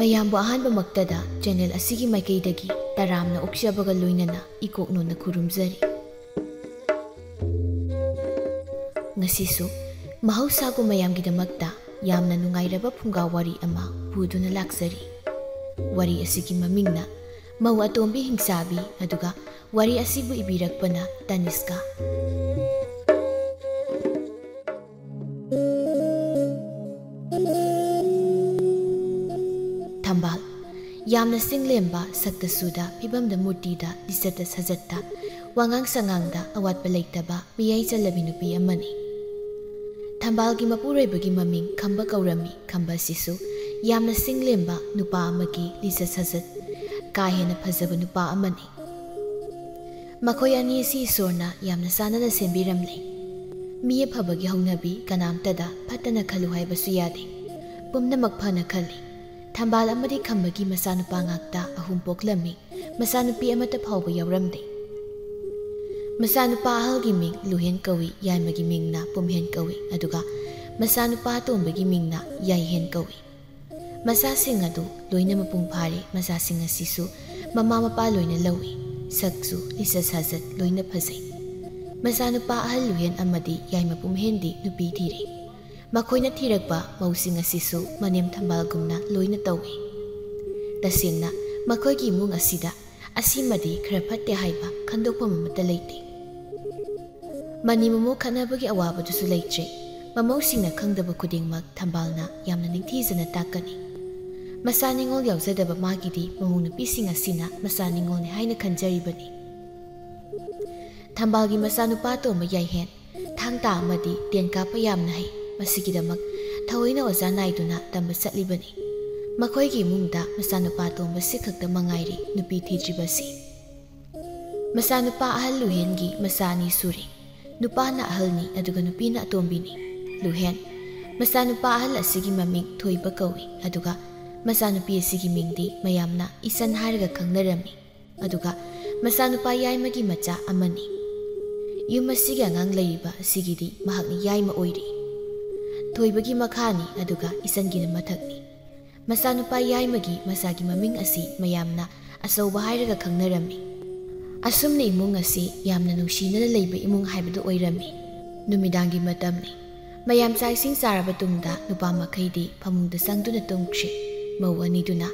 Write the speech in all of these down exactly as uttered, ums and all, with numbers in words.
ꯃꯌꯥꯝꯕꯨ ꯑꯍꯥꯟꯕꯃꯛꯇꯗ ꯆꯦꯅꯦꯜ ꯑꯁꯤꯒꯤ ꯃꯥꯏꯀꯩꯗꯒꯤ ꯇꯔꯥꯝꯅ ꯑꯣꯛꯆꯕꯒ ꯂꯣꯏꯅꯅ ꯏꯀꯣꯛꯅꯣꯟꯅ ꯈꯨꯔꯨꯝꯖꯔꯤ꯫ ꯉꯁꯤꯁꯨ ꯃꯍꯧꯁꯥꯒꯨꯝ ꯃꯌꯥꯝꯒꯤꯗꯃꯛꯇ ꯌꯥꯝꯅ ꯅꯨꯡꯉꯥꯏꯔꯕ ꯐꯨꯡꯒꯥ ꯋꯥꯔꯤ ꯑꯃ ꯄꯨꯗꯨꯅ ꯂꯥꯛꯆꯔꯤ꯫ ꯋꯥꯔꯤ ꯑꯁꯤꯒꯤ ꯃꯃꯤꯡꯅ ꯃꯧ ꯑꯇꯣꯝꯕꯤ ꯍꯤꯡꯆꯥꯕꯤ, ꯑꯗꯨꯒ ꯋꯥꯔꯤ ꯑꯁꯤꯕꯨ ꯏꯕꯤꯔꯛꯄꯅ ꯇꯅꯤꯁꯀꯥ꯫ ꯊꯝꯕꯥꯜ꯫ ꯌꯥꯝꯅ ꯆꯤꯡꯂꯦꯝꯕ, ꯁꯛꯇ ꯁꯨꯗ, ꯐꯤꯕꯝꯗ ꯃꯨꯔꯇꯤꯗ, ꯂꯤꯆꯠꯇ ꯁꯥꯖꯠꯇ, ꯋꯥꯉꯥꯡ ꯁꯉꯥꯡꯗ ꯑꯋꯥꯠꯄ ꯂꯩꯇꯕ ꯃꯤꯌꯥꯏ ꯆꯜꯂꯕꯤ ꯅꯨꯄꯤ ꯑꯃꯅꯤ꯫ ꯊꯝꯕꯥꯜꯒꯤ ꯃꯄꯨꯔꯣꯏꯕꯒꯤ ꯃꯃꯤꯡ ꯈꯝꯕ ꯀꯧꯔꯝꯃꯤ꯫ ꯈꯝꯕ ꯑꯁꯤꯁꯨ ꯌꯥꯝꯅ ꯆꯤꯡꯂꯦꯝꯕ ꯅꯨꯄꯥ ꯑꯃꯒꯤ ꯂꯤꯆꯠ ꯁꯥꯖꯠ, ꯀꯥ ꯍꯦꯟꯅ ꯐꯖꯕ ꯅꯨꯄꯥ ꯑꯃꯅꯤ꯫ ꯃꯈꯣꯏ ꯑꯅꯤ ꯑꯁꯤ ꯏꯁꯣꯔꯅ ꯌꯥꯝꯅ ꯆꯥꯟꯅꯅ ꯁꯦꯝꯕꯤꯔꯝꯂꯦ꯫ ꯃꯤ ꯑꯐꯕꯒꯤ ꯍꯧꯅꯕꯤ ꯀꯅꯥꯝꯇꯗ ꯐꯠꯇꯅ ꯈꯜꯂꯨ ꯍꯥꯏꯕꯁꯨ ꯌꯥꯗꯦ꯫ ꯄꯨꯝꯅꯃꯛ ꯐꯅ ꯈꯜꯂꯤ꯫ ꯊꯝꯕꯥꯜ ꯑꯃꯗꯤ ꯈꯝꯕꯒꯤ ꯃꯆꯥꯅꯨꯄꯥ ꯉꯥꯛꯇ ꯑꯍꯨꯝ ꯄꯣꯛꯂꯝꯃꯤ꯫ ꯃꯆꯥꯅꯨꯄꯤ ꯑꯃꯠꯇ ꯐꯥꯎꯕ ꯌꯥꯎꯔꯝꯗꯦ꯫ ꯃꯆꯥꯅꯨꯄꯥ ꯑꯍꯜꯒꯤ ꯃꯤꯡ ꯂꯨꯍꯦꯟ ꯀꯧꯏ, ꯌꯥꯏꯃꯒꯤ ꯃꯤꯡꯅ ꯄꯨꯝꯍꯦꯟ ꯀꯧꯏ, ꯑꯗꯨꯒ ꯃꯆꯥꯅꯨꯄꯥ ꯑꯇꯣꯝꯕꯒꯤ ꯃꯤꯡꯅ ꯌꯥꯏꯍꯦꯟ ꯀꯧꯏ꯫ ꯃꯆꯥꯁꯤꯡ ꯑꯗꯨ ꯂꯣꯏꯅ ꯃꯄꯨꯡ ꯐꯥꯔꯦ꯫ ꯃꯆꯥꯁꯤꯡ ꯑꯁꯤꯁꯨ ꯃꯃꯥ ꯃꯄꯥ ꯂꯣꯏꯅ ꯂꯧꯏ꯫ ꯁꯛꯁꯨ, ꯂꯤꯆꯠ ꯁꯥꯖꯠ ꯂꯣꯏꯅ ꯐꯖꯩ꯫ ꯃꯆꯥꯅꯨꯄꯥ ꯑꯍꯜ ꯂꯨꯍꯦꯟ ꯑꯃꯗꯤ ꯌꯥꯏꯃ ꯄꯨꯝꯍꯦꯟꯗꯤ ꯅꯨꯄꯤ ꯊꯤꯔꯦ꯫ ꯃꯈꯣꯏꯅ ꯊꯤꯔꯛꯄ ꯃꯧꯁꯤꯡ ꯑꯁꯤꯁꯨ ꯃꯅꯦꯝ ꯊꯝꯕꯥꯜꯒꯨꯝꯅ ꯂꯣꯏꯅ ꯇꯧꯏ꯫ ꯇꯁꯦꯡꯅ, ꯃꯈꯣꯏꯒꯤ ꯏꯃꯨꯡ ꯑꯁꯤꯗ ꯑꯁꯤꯃꯗꯤ ꯈꯔ ꯐꯠꯇꯦ ꯍꯥꯏꯕ ꯈꯟꯗꯣꯛꯐꯝ ꯑꯃꯠꯇ ꯂꯩꯇꯦ꯫ ꯃꯅꯤ ꯃꯃꯧ ꯈꯠꯅꯕꯒꯤ ꯑꯋꯥꯕꯗꯨꯁꯨ ꯂꯩꯇ꯭ꯔꯦ꯫ ꯃꯃꯧꯁꯤꯡꯅ ꯈꯪꯗꯕ ꯈꯨꯗꯤꯡꯃꯛ ꯊꯝꯕꯥꯜꯅ ꯌꯥꯝꯅ ꯅꯤꯡꯊꯤꯖꯅ ꯇꯥꯛꯀꯅꯤ꯫ ꯃꯆꯥ ꯅꯤꯉꯣꯜ ꯌꯥꯎꯖꯗꯕ ꯃꯥꯒꯤꯗꯤ ꯃꯃꯧ ꯅꯨꯄꯤꯁꯤꯡ ꯑꯁꯤꯅ ꯃꯆꯥ ꯅꯤꯉꯣꯜꯅꯤ ꯍꯥꯏꯅ ꯈꯟꯖꯔꯤꯕꯅꯤ꯫ ꯊꯝꯕꯥꯜꯒꯤ ꯃꯆꯥꯅꯨꯄꯥ ꯑꯇꯣꯝꯕ ꯌꯥꯏꯍꯦꯟ ꯊꯥꯡ ꯇꯥ ꯑꯃꯗꯤ ꯇꯦꯟ ꯀꯥꯞꯄ ꯌꯥꯝꯅ ꯍꯩ꯫ ꯃꯁꯤꯒꯤꯗꯃꯛ ꯊꯑꯣꯏꯅ ꯑꯣꯖꯥ ꯅꯥꯏꯗꯨꯅ ꯇꯝꯕ ꯆꯠꯂꯤꯕꯅꯤ꯫ ꯃꯈꯣꯏꯒꯤ ꯏꯃꯨꯡꯗ ꯃꯆꯥꯅꯨꯄꯥ ꯑꯇꯣꯝꯕꯁꯤ ꯈꯛꯇ ꯃꯉꯥꯏꯔꯦ ꯅꯨꯄꯤ ꯊꯤꯗ꯭ꯔꯤꯕꯁꯤ꯫ ꯃꯆꯥꯅꯨꯄꯥ ꯑꯍꯜ ꯂꯨꯍꯦꯟꯒꯤ ꯃꯆꯥ ꯑꯅꯤ ꯁꯨꯔꯦ꯫ ꯅꯨꯄꯥꯅ ꯑꯍꯜꯅꯤ, ꯑꯗꯨꯒ ꯅꯨꯄꯤꯅ ꯑꯇꯣꯝꯕꯤꯅꯤ꯫ ꯂꯨꯍꯦꯟ꯫ ꯃꯆꯥꯅꯨꯄꯥ ꯑꯍꯜ ꯑꯁꯤꯒꯤ ꯃꯃꯤꯡ ꯊꯣꯏꯕ ꯀꯧꯏ, ꯑꯗꯨꯒ ꯃꯆꯥꯅꯨꯄꯤ ꯑꯁꯤꯒꯤ ꯃꯤꯡꯗꯤ ꯃꯌꯥꯝꯅ ꯏꯆꯟ ꯍꯥꯏꯔꯒ ꯈꯪꯅꯔꯝꯃꯤ꯫ ꯑꯗꯨꯒ ꯃꯆꯥꯅꯨꯄꯥ ꯌꯥꯏꯃꯒꯤ ꯃꯆꯥ ꯑꯃꯅꯤ꯫ ꯌꯨꯝ ꯑꯁꯤꯒꯤ ꯑꯉꯥꯡ ꯂꯩꯔꯤꯕ ꯑꯁꯤꯒꯤꯗꯤ ꯃꯍꯥꯛꯅ ꯌꯥꯏꯃ ꯑꯣꯏꯔꯤ꯫ ꯊꯣꯏꯕꯒꯤ ꯃꯈꯥꯅꯤ, ꯑꯗꯨꯒ ꯏꯆꯟꯒꯤꯅ ꯃꯊꯛꯅꯤ꯫ ꯃꯆꯥꯅꯨꯄꯥ ꯌꯥꯏꯃꯒꯤ ꯃꯆꯥꯒꯤ ꯃꯃꯤꯡ ꯑꯁꯤ ꯃꯌꯥꯝꯅ ꯑꯆꯧꯕ ꯍꯥꯏꯔꯒ ꯈꯪꯅꯔꯝꯃꯤ꯫ ꯑꯁꯨꯝꯅ ꯏꯃꯨꯡ ꯑꯁꯤ ꯌꯥꯝꯅ ꯅꯨꯡꯁꯤꯅꯅ ꯂꯩꯕ ꯏꯃꯨꯡ ꯍꯥꯏꯕꯗꯨ ꯑꯣꯏꯔꯝꯃꯤ꯫ ꯅꯨꯃꯤꯗꯥꯡꯒꯤ ꯃꯇꯝꯅꯤ꯫ ꯃꯌꯥꯝ ꯆꯥꯛ ꯏꯁꯤꯡ ꯆꯥꯔꯕ ꯇꯨꯡꯗ ꯅꯨꯄꯥ ꯃꯈꯩꯗꯤ ꯐꯃꯨꯡꯗ ꯆꯪꯗꯨꯅ ꯇꯨꯝꯈ꯭ꯔꯦ꯫ ꯃꯧ ꯑꯅꯤꯗꯨꯅ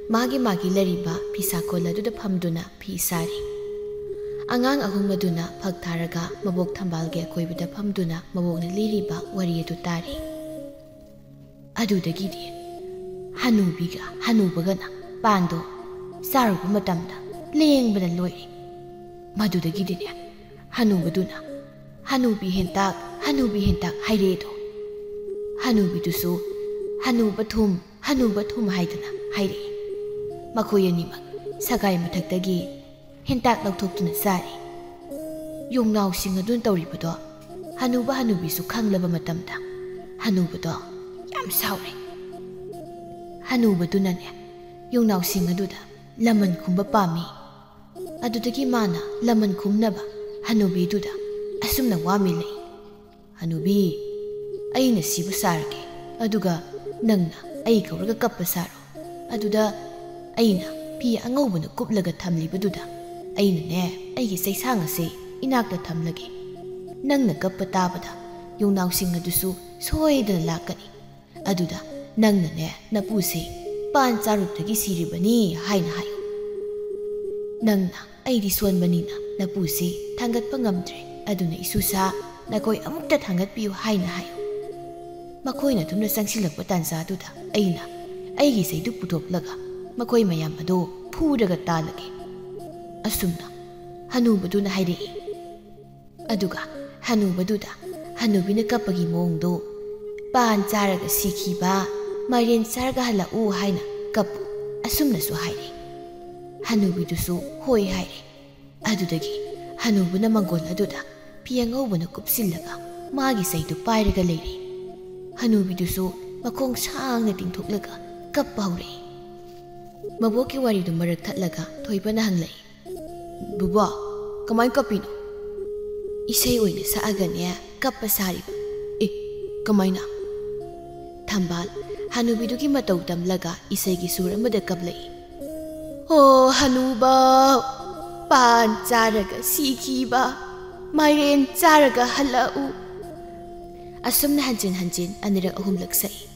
ꯃꯥꯒꯤ ꯃꯥꯒꯤ ꯂꯩꯔꯤꯕ ꯐꯤꯁꯥꯀꯣꯜ ꯑꯗꯨꯗ ꯐꯝꯗꯨꯅ ꯐꯤ ꯁꯥꯔꯤ꯫ ꯑꯉꯥꯡ ꯑꯍꯨꯝ ꯑꯗꯨꯅ ꯐꯛ ꯊꯥꯔꯒ ꯃꯕꯣꯛ ꯊꯝꯕꯥꯜꯒꯤ ꯑꯀꯣꯏꯕꯗ ꯐꯝꯗꯨꯅ ꯃꯕꯣꯛꯅ ꯂꯤꯔꯤꯕ ꯋꯥꯔꯤ ꯑꯗꯨ ꯇꯥꯔꯤ꯫ ꯑꯗꯨꯗꯒꯤꯗꯤ ꯍꯅꯨꯕꯤꯒ ꯍꯅꯨꯕꯒꯅ ꯄꯥꯟꯗꯣ ꯆꯥꯔꯨꯕ ꯃꯇꯝꯗ ꯂꯦꯡꯕꯅ ꯂꯣꯏꯔꯦ꯫ ꯃꯗꯨꯗꯒꯤꯗꯤꯅꯦ ꯍꯅꯨꯕꯗꯨꯅ ꯍꯅꯨꯕꯤ ꯍꯦꯟꯇꯥꯛ, ꯍꯅꯨꯕꯤ ꯍꯦꯟꯇꯥꯛ ꯍꯥꯏꯔꯛꯑꯦꯗꯣ꯫ ꯍꯅꯨꯕꯤꯗꯨꯁꯨ ꯍꯅꯨꯕ ꯊꯨꯝ, ꯍꯅꯨꯕ ꯊꯨꯝ ꯍꯥꯏꯗꯅ ꯍꯥꯏꯔꯛꯑꯦ꯫ ꯃꯈꯣꯏ ꯑꯅꯤꯃꯛ ꯁꯒꯥꯏ ꯃꯊꯛꯇꯒꯤ ꯍꯦꯟꯇꯥꯛ ꯂꯧꯊꯣꯛꯇꯨꯅ ꯆꯥꯔꯤ꯫ ꯌꯣꯡꯅꯥꯎꯁꯤꯡ ꯑꯗꯨꯅ ꯇꯧꯔꯤꯕꯗꯣ ꯍꯅꯨꯕ ꯍꯅꯨꯕꯤꯁꯨ ꯈꯪꯂꯕ ꯃꯇꯝꯗ ꯍꯅꯨꯕꯗꯣ ꯌꯥꯝ ꯁꯥꯎꯔꯦ꯫ ꯍꯅꯨꯕꯗꯨꯅꯅꯦ ꯌꯣꯡꯅꯥꯎꯁꯤꯡ ꯑꯗꯨꯗ ꯂꯃꯟ ꯈꯨꯝꯕ ꯄꯥꯝꯃꯤ꯫ ꯑꯗꯨꯗꯒꯤ ꯃꯥꯅ ꯂꯃꯟ ꯈꯨꯝꯅꯕ ꯍꯅꯨꯕꯤꯗꯨꯗ ꯑꯁꯨꯝꯅ ꯋꯥꯃꯤꯜꯂꯛꯏ, "ꯍꯅꯨꯕꯤ, ꯑꯩꯅ ꯁꯤꯕ ꯁꯥꯔꯒꯦ, ꯑꯗꯨꯒ ꯅꯪꯅ ꯑꯩ ꯀꯧꯔꯒ ꯀꯞꯄ ꯁꯥꯔꯣ꯫ ꯑꯗꯨꯗ ꯑꯩꯅ ꯐꯤ ꯑꯉꯧꯕꯅ ꯀꯨꯞꯂꯒ ꯊꯝꯂꯤꯕꯗꯨꯗ ꯑꯩꯅꯅꯦ ꯑꯩꯒꯤ ꯆꯩꯁꯥꯡ ꯑꯁꯦ ꯏꯅꯥꯛꯇ ꯊꯝꯂꯒꯦ꯫ ꯅꯪꯅ ꯀꯞꯄ ꯇꯥꯕꯗ ꯌꯣꯡꯅꯥꯎꯁꯤꯡ ꯑꯗꯨꯁꯨ ꯁꯣꯏꯗꯅ ꯂꯥꯛꯀꯅꯤ꯫ ꯑꯗꯨꯗ ꯅꯪꯅꯅꯦ ꯅꯄꯨꯁꯦ ꯄꯥꯟ ꯆꯥꯔꯨꯕꯗꯒꯤ ꯁꯤꯔꯤꯕꯅꯤ ꯍꯥꯏꯅ ꯍꯥꯏꯌꯨ꯫ ꯅꯪꯅ ꯑꯩꯗꯤ ꯁꯣꯟꯕꯅꯤꯅ ꯅꯄꯨꯁꯦ ꯊꯥꯡꯒꯠꯄ ꯉꯝꯗ꯭ꯔꯦ, ꯑꯗꯨꯅ ꯏꯁꯨꯁꯥ ꯅꯈꯣꯏ ꯑꯃꯨꯛꯇ ꯊꯥꯡꯒꯠꯄꯤꯌꯨ ꯍꯥꯏꯅ ꯍꯥꯏꯌꯨ꯫ ꯃꯈꯣꯏꯅ ꯑꯗꯨꯝꯅ ꯆꯪꯁꯤꯜꯂꯛꯄ ꯇꯥꯟꯖꯥꯗꯨꯗ ꯑꯩꯅ ꯑꯩꯒꯤ ꯆꯩꯗꯨ ꯄꯨꯊꯣꯛꯂꯒ ꯃꯈꯣꯏ ꯃꯌꯥꯝ ꯑꯗꯣ ꯐꯨꯔꯒ ꯇꯥꯜꯂꯒꯦ꯫" ꯑꯁꯨꯝꯅ ꯍꯅꯨꯕꯗꯨꯅ ꯍꯥꯏꯔꯛꯏ꯫ ꯑꯗꯨꯒ ꯍꯅꯨꯕꯗꯨꯗ ꯍꯅꯨꯕꯤꯅ ꯀꯞꯄꯒꯤ ꯃꯑꯣꯡꯗꯣ, "ꯄꯥꯟ ꯆꯥꯔꯒ ꯁꯤꯈꯤꯕ, ꯃꯥꯏꯔꯦꯟ ꯆꯥꯔꯒ ꯍꯜꯂꯛꯎ ꯍꯥꯏꯅ ꯀꯞꯄꯨ," ꯑꯁꯨꯝꯅꯁꯨ ꯍꯥꯏꯔꯦ꯫ ꯍꯅꯨꯕꯤꯗꯨꯁꯨ ꯍꯣꯏ ꯍꯥꯏꯔꯦ꯫ ꯑꯗꯨꯗꯒꯤ ꯍꯅꯨꯕꯅ ꯃꯪꯒꯣꯜ ꯑꯗꯨꯗ ꯐꯤ ꯑꯉꯧꯕꯅ ꯀꯨꯞꯁꯤꯜꯂꯒ ꯃꯥꯒꯤ ꯆꯩꯗꯨ ꯄꯥꯏꯔꯒ ꯂꯩꯔꯦ꯫ ꯍꯅꯨꯕꯤꯗꯨꯁꯨ ꯃꯈꯣꯡ ꯁꯥꯡꯅ ꯇꯤꯡꯊꯣꯛꯂꯒ ꯀꯞꯄ ꯍꯧꯔꯛꯏ꯫ ꯃꯕꯣꯛꯀꯤ ꯋꯥꯔꯤꯗꯨ ꯃꯔꯛ ꯊꯠꯂꯒ ꯊꯣꯏꯕꯅ ꯍꯪꯂꯛꯏ, "ꯕꯨꯕꯣꯛ, ꯀꯃꯥꯏ ꯀꯞꯄꯤꯅꯣ?" "ꯏꯁꯩ ꯑꯣꯏꯅ ꯁꯛꯑꯒꯅꯦ ꯀꯞꯄ ꯁꯥꯔꯤꯕ꯫" "ꯑꯦ, ꯀꯃꯥꯏꯅ?" ꯊꯝꯕꯥꯜ, ꯍꯅꯨꯕꯤꯗꯨꯒꯤ ꯃꯇꯧ ꯇꯝꯂꯒ ꯏꯁꯩꯒꯤ ꯁꯨꯔ ꯑꯃꯗ ꯀꯞꯂꯛꯏ꯫ "ꯍꯣ ꯍꯅꯨꯕ, ꯄꯥꯟ ꯆꯥꯔꯒ ꯁꯤꯈꯤꯕ, ꯃꯥꯏꯔꯦꯟ ꯆꯥꯔꯒ ꯍꯜꯂꯛꯎ"꯫ ꯑꯁꯨꯝꯅ ꯍꯟꯖꯤꯟ ꯍꯟꯖꯤꯟ ꯑꯅꯤꯔꯛ ꯑꯍꯨꯝꯂꯛ ꯁꯛꯏ꯫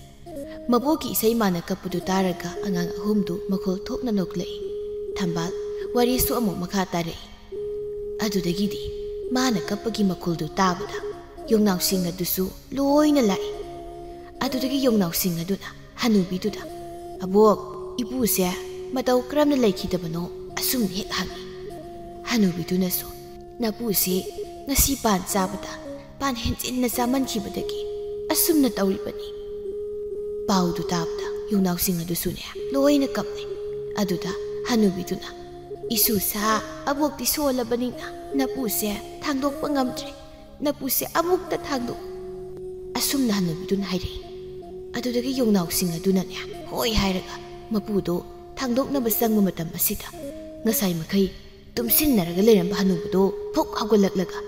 ꯃꯕꯣꯛꯀꯤ ꯏꯁꯩ ꯃꯥꯅ ꯀꯞꯄꯗꯨ ꯇꯥꯔꯒ ꯑꯉꯥꯡ ꯑꯍꯨꯝꯗꯨ ꯃꯈꯣꯜ ꯊꯣꯛꯅ ꯅꯣꯛꯂꯛꯏ꯫ ꯊꯝꯕꯥꯜ ꯋꯥꯔꯤꯁꯨ ꯑꯃꯨꯛ ꯃꯈꯥ ꯇꯥꯔꯛꯏ꯫ ꯑꯗꯨꯗꯒꯤꯗꯤ ꯃꯥꯅ ꯀꯞꯄꯒꯤ ꯃꯈꯣꯜꯗꯨ ꯇꯥꯕꯗ ꯌꯣꯡꯅꯥꯎꯁꯤꯡ ꯑꯗꯨꯁꯨ ꯂꯣꯏꯅ ꯂꯥꯛꯏ꯫ ꯑꯗꯨꯗꯒꯤ ꯌꯣꯡꯅꯥꯎꯁꯤꯡ ꯑꯗꯨꯅ ꯍꯅꯨꯕꯤꯗꯨꯗ, "ꯑꯕꯣꯛ, ꯏꯄꯨꯁꯦ ꯃꯇꯧ ꯀꯔꯝꯅ ꯂꯩꯈꯤꯗꯕꯅꯣ?" ꯑꯁꯨꯝꯅ ꯍꯦꯛ ꯍꯪꯏ꯫ ꯍꯅꯨꯕꯤꯗꯨꯅꯁꯨ, "ꯅꯄꯨꯁꯦ ꯉꯁꯤ ꯄꯥꯟ ꯆꯥꯕꯗ ꯄꯥꯟ ꯍꯦꯟꯖꯤꯟꯅ ꯆꯥꯃꯟꯈꯤꯕꯗꯒꯤ ꯑꯁꯨꯝꯅ ꯇꯧꯔꯤꯕꯅꯤ"꯫ ꯄꯥꯎꯗꯨ ꯇꯥꯕꯗ ꯌꯣꯡꯅꯥꯎꯁꯤꯡ ꯑꯗꯨꯁꯨꯅꯦ ꯂꯣꯏꯅ ꯀꯞꯂꯦ꯫ ꯑꯗꯨꯗ ꯍꯅꯨꯕꯤꯗꯨꯅ, "ꯏꯁꯨꯁꯥ, ꯑꯕꯣꯛꯇꯤ ꯁꯣꯜꯂꯕꯅꯤꯅ ꯅꯄꯨꯁꯦ ꯊꯥꯡꯗꯣꯛꯄ ꯉꯝꯗ꯭ꯔꯦ꯫ ꯅꯄꯨꯁꯦ ꯑꯃꯨꯛꯇ ꯊꯥꯡꯗꯣꯛꯎ"꯫ ꯑꯁꯨꯝꯅ ꯍꯅꯨꯕꯤꯗꯨꯅ ꯍꯥꯏꯔꯛꯏ꯫ ꯑꯗꯨꯗꯒꯤ ꯌꯣꯡꯅꯥꯎꯁꯤꯡ ꯑꯗꯨꯅꯅꯦ ꯍꯣꯏ ꯍꯥꯏꯔꯒ ꯃꯄꯨꯗꯣ ꯊꯥꯡꯗꯣꯛꯅꯕ ꯆꯪꯕ ꯃꯇꯝ ꯑꯁꯤꯗ ꯉꯁꯥꯏ ꯃꯈꯩ ꯇꯨꯝꯁꯤꯟꯅꯔꯒ ꯂꯩꯔꯝꯕ ꯍꯅꯨꯕꯗꯣ ꯐꯨꯛ ꯍꯧꯒꯠꯂꯛꯂꯒ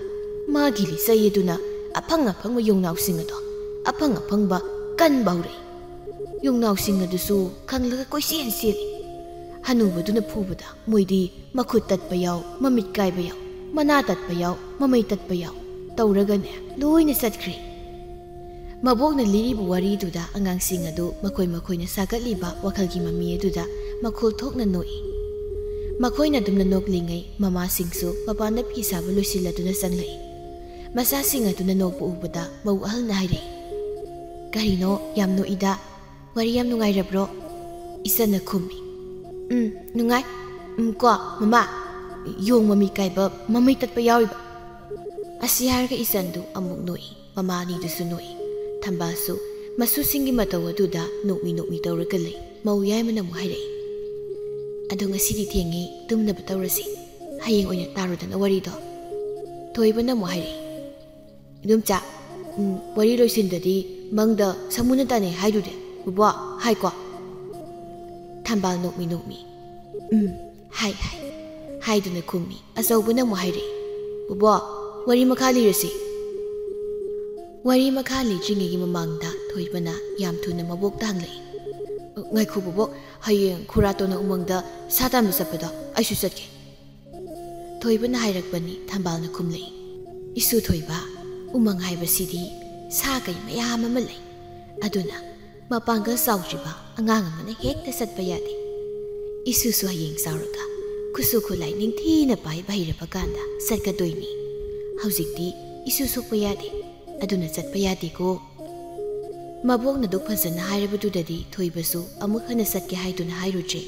ꯃꯥꯒꯤ ꯂꯤꯆꯩ ꯑꯗꯨꯅ ꯑꯐꯪ ꯑꯐꯪꯕ ꯌꯣꯡꯅꯥꯎꯁꯤꯡ ꯑꯗꯣ ꯑꯐꯪ ꯑꯐꯪꯕ ꯀꯟꯕ ꯍꯧꯔꯛꯏ꯫ ꯌꯣꯡꯅꯥꯎꯁꯤꯡ ꯑꯗꯨꯁꯨ ꯈꯪꯂꯒ ꯀꯣꯏꯆꯦꯟ ꯆꯦꯜꯂꯤ꯫ ꯍꯅꯨꯕꯗꯨꯅ ꯐꯨꯕꯗ ꯃꯣꯏꯗꯤ ꯃꯈꯨꯠ ꯇꯠꯄ ꯌꯥꯎ, ꯃꯃꯤꯠ ꯀꯥꯏꯕ ꯌꯥꯎ, ꯃꯅꯥ ꯇꯠꯄ ꯌꯥꯎ, ꯃꯃꯩ ꯇꯠꯄ ꯌꯥꯎ ꯇꯧꯔꯒꯅꯦ ꯂꯣꯏꯅ ꯆꯠꯈ꯭ꯔꯦ꯫ ꯃꯕꯣꯛꯅ ꯂꯤꯔꯤꯕ ꯋꯥꯔꯤꯗꯨꯗ ꯑꯉꯥꯡꯁꯤꯡ ꯑꯗꯨ ꯃꯈꯣꯏ ꯃꯈꯣꯏꯅ ꯁꯥꯒꯠꯂꯤꯕ ꯋꯥꯈꯜꯒꯤ ꯃꯃꯤ ꯑꯗꯨꯗ ꯃꯈꯣꯜ ꯊꯣꯛꯅ ꯅꯣꯛꯏ꯫ ꯃꯈꯣꯏꯅ ꯑꯗꯨꯝꯅ ꯅꯣꯛꯂꯤꯉꯩ ꯃꯃꯥꯁꯤꯡꯁꯨ ꯃꯄꯥꯟꯗ ꯐꯤ ꯁꯥꯕ ꯂꯣꯏꯁꯤꯜꯂꯗꯨꯅ ꯆꯪꯂꯛꯏ꯫ ꯃꯆꯥꯁꯤꯡ ꯑꯗꯨꯅ ꯅꯣꯛꯄ ꯎꯕꯗ ꯃꯧ ꯑꯍꯜꯅ ꯍꯥꯏꯔꯛꯏ, "ꯀꯔꯤꯅꯣ ꯌꯥꯝ ꯅꯣꯛꯏꯗ? ꯋꯥꯔꯤ ꯌꯥꯝ ꯅꯨꯡꯉꯥꯏꯔꯕ꯭ꯔꯣ?" ꯏꯆꯟꯅ ꯈꯨꯝꯃꯤ, "ꯎꯝ, ꯅꯨꯡꯉꯥꯏ꯫ ꯎꯝ, ꯀꯣ, ꯃꯃꯥ, ꯌꯣꯡ ꯃꯃꯤ ꯀꯥꯏꯕ ꯃꯃꯩ ꯇꯠꯄ ꯌꯥꯎꯔꯤꯕ?" ꯑꯁꯤ ꯍꯥꯏꯔꯒ ꯏꯆꯟꯗꯨ ꯑꯃꯨꯛ ꯅꯣꯛꯏ꯫ ꯃꯃꯥ ꯑꯅꯤꯗꯨꯁꯨ ꯅꯣꯛꯏ꯫ ꯊꯝꯕꯥꯜꯁꯨ ꯃꯁꯨꯁꯤꯡꯒꯤ ꯃꯇꯧ ꯑꯗꯨꯗ ꯅꯣꯛꯃꯤ ꯅꯣꯛꯃꯤ ꯇꯧꯔꯒ ꯂꯩ꯫ ꯃꯧ ꯌꯥꯏꯃꯅ ꯑꯃꯨꯛ ꯍꯥꯏꯔꯛꯏ, "ꯑꯗꯣ ꯉꯁꯤꯗꯤ ꯊꯦꯡꯉꯦ, ꯇꯨꯝꯅꯕ ꯇꯧꯔꯁꯤ꯫ ꯍꯌꯦꯡ ꯑꯣꯏꯅ ꯇꯥꯔꯣꯗꯅ ꯋꯥꯔꯤꯗꯣ"꯫ ꯊꯣꯏꯕꯅ ꯑꯃꯨꯛ ꯍꯥꯏꯔꯛꯏ, "ꯏꯗꯣꯝꯆꯥ, ꯎꯝ, ꯋꯥꯔꯤ ꯂꯣꯏꯁꯤꯟꯗꯗꯤ ꯃꯪꯗ ꯁꯃꯨꯅ ꯇꯥꯅꯩ ꯍꯥꯏꯗꯨꯗꯤ, ꯕꯨꯕꯣꯛ, ꯍꯥꯏꯀꯣ?" ꯊꯝꯕꯥꯜ ꯅꯣꯛꯃꯤ ꯅꯣꯛꯃꯤ, "ꯎꯝ, ꯍꯥꯏ, ꯍꯥꯏ" ꯍꯥꯏꯗꯨꯅ ꯈꯨꯝꯃꯤ꯫ ꯑꯆꯧꯕꯅ ꯑꯃꯨꯛ ꯍꯥꯏꯔꯛꯏ, "ꯕꯨꯕꯣꯛ, ꯋꯥꯔꯤ ꯃꯈꯥ ꯂꯤꯔꯁꯤ"꯫ ꯋꯥꯔꯤ ꯃꯈꯥ ꯂꯤꯗ꯭ꯔꯤꯉꯩꯒꯤ ꯃꯃꯥꯡꯗ ꯊꯣꯏꯕꯅ ꯌꯥꯝ ꯊꯨꯅ ꯃꯕꯣꯛꯇ ꯍꯪꯂꯛꯏ꯫ "ꯉꯥꯏꯈꯣ ꯕꯣꯕꯣꯛ, ꯍꯌꯦꯡ ꯈꯨꯔꯥꯇꯣꯟꯅ ꯎꯃꯪꯗ ꯁꯥ ꯇꯥꯟꯕ ꯆꯠꯄꯗꯣ ꯑꯩꯁꯨ ꯆꯠꯀꯦ꯫" ꯊꯣꯏꯕꯅ ꯍꯥꯏꯔꯛꯄꯅꯤ ꯊꯝꯕꯥꯜꯅ ꯈꯨꯝꯂꯛꯏ꯫ "ꯏꯁꯨ ꯊꯣꯏꯕ, ꯎꯃꯪ ꯍꯥꯏꯕꯁꯤꯗꯤ ꯁꯥ ꯀꯩ ꯃꯌꯥꯝ ꯑꯃ ꯂꯩ꯫ ꯑꯗꯨꯅ ꯃꯄꯥꯡꯒꯜ ꯆꯥꯎꯗ꯭ꯔꯤꯕ ꯑꯉꯥꯡ ꯑꯃꯅ ꯍꯦꯛꯇ ꯆꯠꯄ ꯌꯥꯗꯦ꯫ ꯏꯁꯨꯁꯨ ꯍꯌꯦꯡ ꯆꯥꯎꯔꯒ ꯈꯨꯠꯁꯨ ꯈꯨꯠꯂꯥꯏ ꯅꯤꯡꯊꯤꯅ ꯄꯥꯏꯕ ꯍꯩꯔꯕ ꯀꯥꯟꯗ ꯆꯠꯀꯗꯣꯏꯅꯤ꯫ ꯍꯧꯖꯤꯛꯇꯤ ꯏꯁꯨ ꯁꯣꯛꯄ ꯌꯥꯗꯦ, ꯑꯗꯨꯅ ꯆꯠꯄ ꯌꯥꯗꯦꯀꯣ꯫" ꯃꯕꯣꯛꯅ ꯑꯗꯨꯛ ꯐꯖꯅ ꯍꯥꯏꯔꯕꯗꯨꯗꯗꯤ ꯊꯣꯏꯕꯁꯨ ꯑꯃꯨꯛ ꯍꯟꯅ ꯆꯠꯀꯦ ꯍꯥꯏꯗꯨꯅ ꯍꯥꯏꯔꯨꯗ꯭ꯔꯦ꯫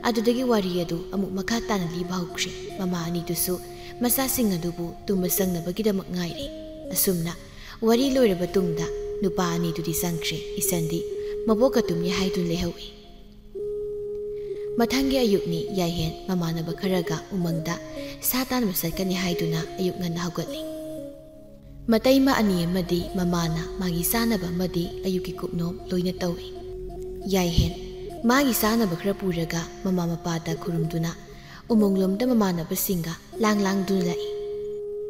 ꯑꯗꯨꯗꯒꯤ ꯋꯥꯔꯤ ꯑꯗꯨ ꯑꯃꯨꯛ ꯃꯈꯥ ꯇꯥꯅ ꯂꯤꯕ ꯍꯧꯈ꯭ꯔꯦ꯫ ꯃꯃꯥ ꯑꯅꯤꯗꯨꯁꯨ ꯃꯆꯥꯁꯤꯡ ꯑꯗꯨꯕꯨ ꯇꯨꯝꯕ ꯆꯪꯅꯕꯒꯤꯗꯃꯛ ꯉꯥꯏꯔꯤ꯫ ꯑꯁꯨꯝꯅ ꯋꯥꯔꯤ ꯂꯣꯏꯔꯕ ꯇꯨꯡꯗ ꯅꯨꯄꯥ ꯑꯅꯤꯗꯨꯗꯤ ꯆꯪꯈ꯭ꯔꯦ꯫ ꯏꯆꯟꯗꯤ ꯃꯕꯣꯛꯀ ꯇꯨꯝꯃꯤ ꯍꯥꯏꯗꯨꯅ ꯂꯩꯍꯧꯏ꯫ ꯃꯊꯪꯒꯤ ꯑꯌꯨꯛꯅꯤ꯫ ꯌꯥꯏꯍꯦꯟ ꯃꯃꯥꯟꯅꯕ ꯈꯔꯒ ꯎꯃꯪꯗ ꯁꯥ ꯇꯥꯟꯕ ꯆꯠꯀꯅꯤ ꯍꯥꯏꯗꯨꯅ ꯑꯌꯨꯛ ꯉꯟꯅ ꯍꯧꯒꯠꯂꯤ꯫ ꯃꯇꯩꯃ ꯑꯅꯤ ꯑꯃꯗꯤ ꯃꯃꯥꯅ ꯃꯥꯒꯤ ꯆꯥꯅꯕ ꯑꯃꯗꯤ ꯑꯌꯨꯛꯀꯤ ꯀꯨꯞꯅꯣꯝ ꯂꯣꯏꯅ ꯇꯧꯏ꯫ ꯌꯥꯏꯍꯦꯟ ꯃꯥꯒꯤ ꯆꯥꯅꯕ ꯈꯔ ꯄꯨꯔꯒ ꯃꯃꯥ ꯃꯄꯥꯗ ꯈꯨꯔꯨꯝꯗꯨꯅ ꯎꯃꯪꯂꯣꯝꯗ ꯃꯃꯥꯟꯅꯕꯁꯤꯡꯒ ꯂꯥꯡ ꯂꯥꯡꯗꯨꯅ ꯂꯥꯛꯏ꯫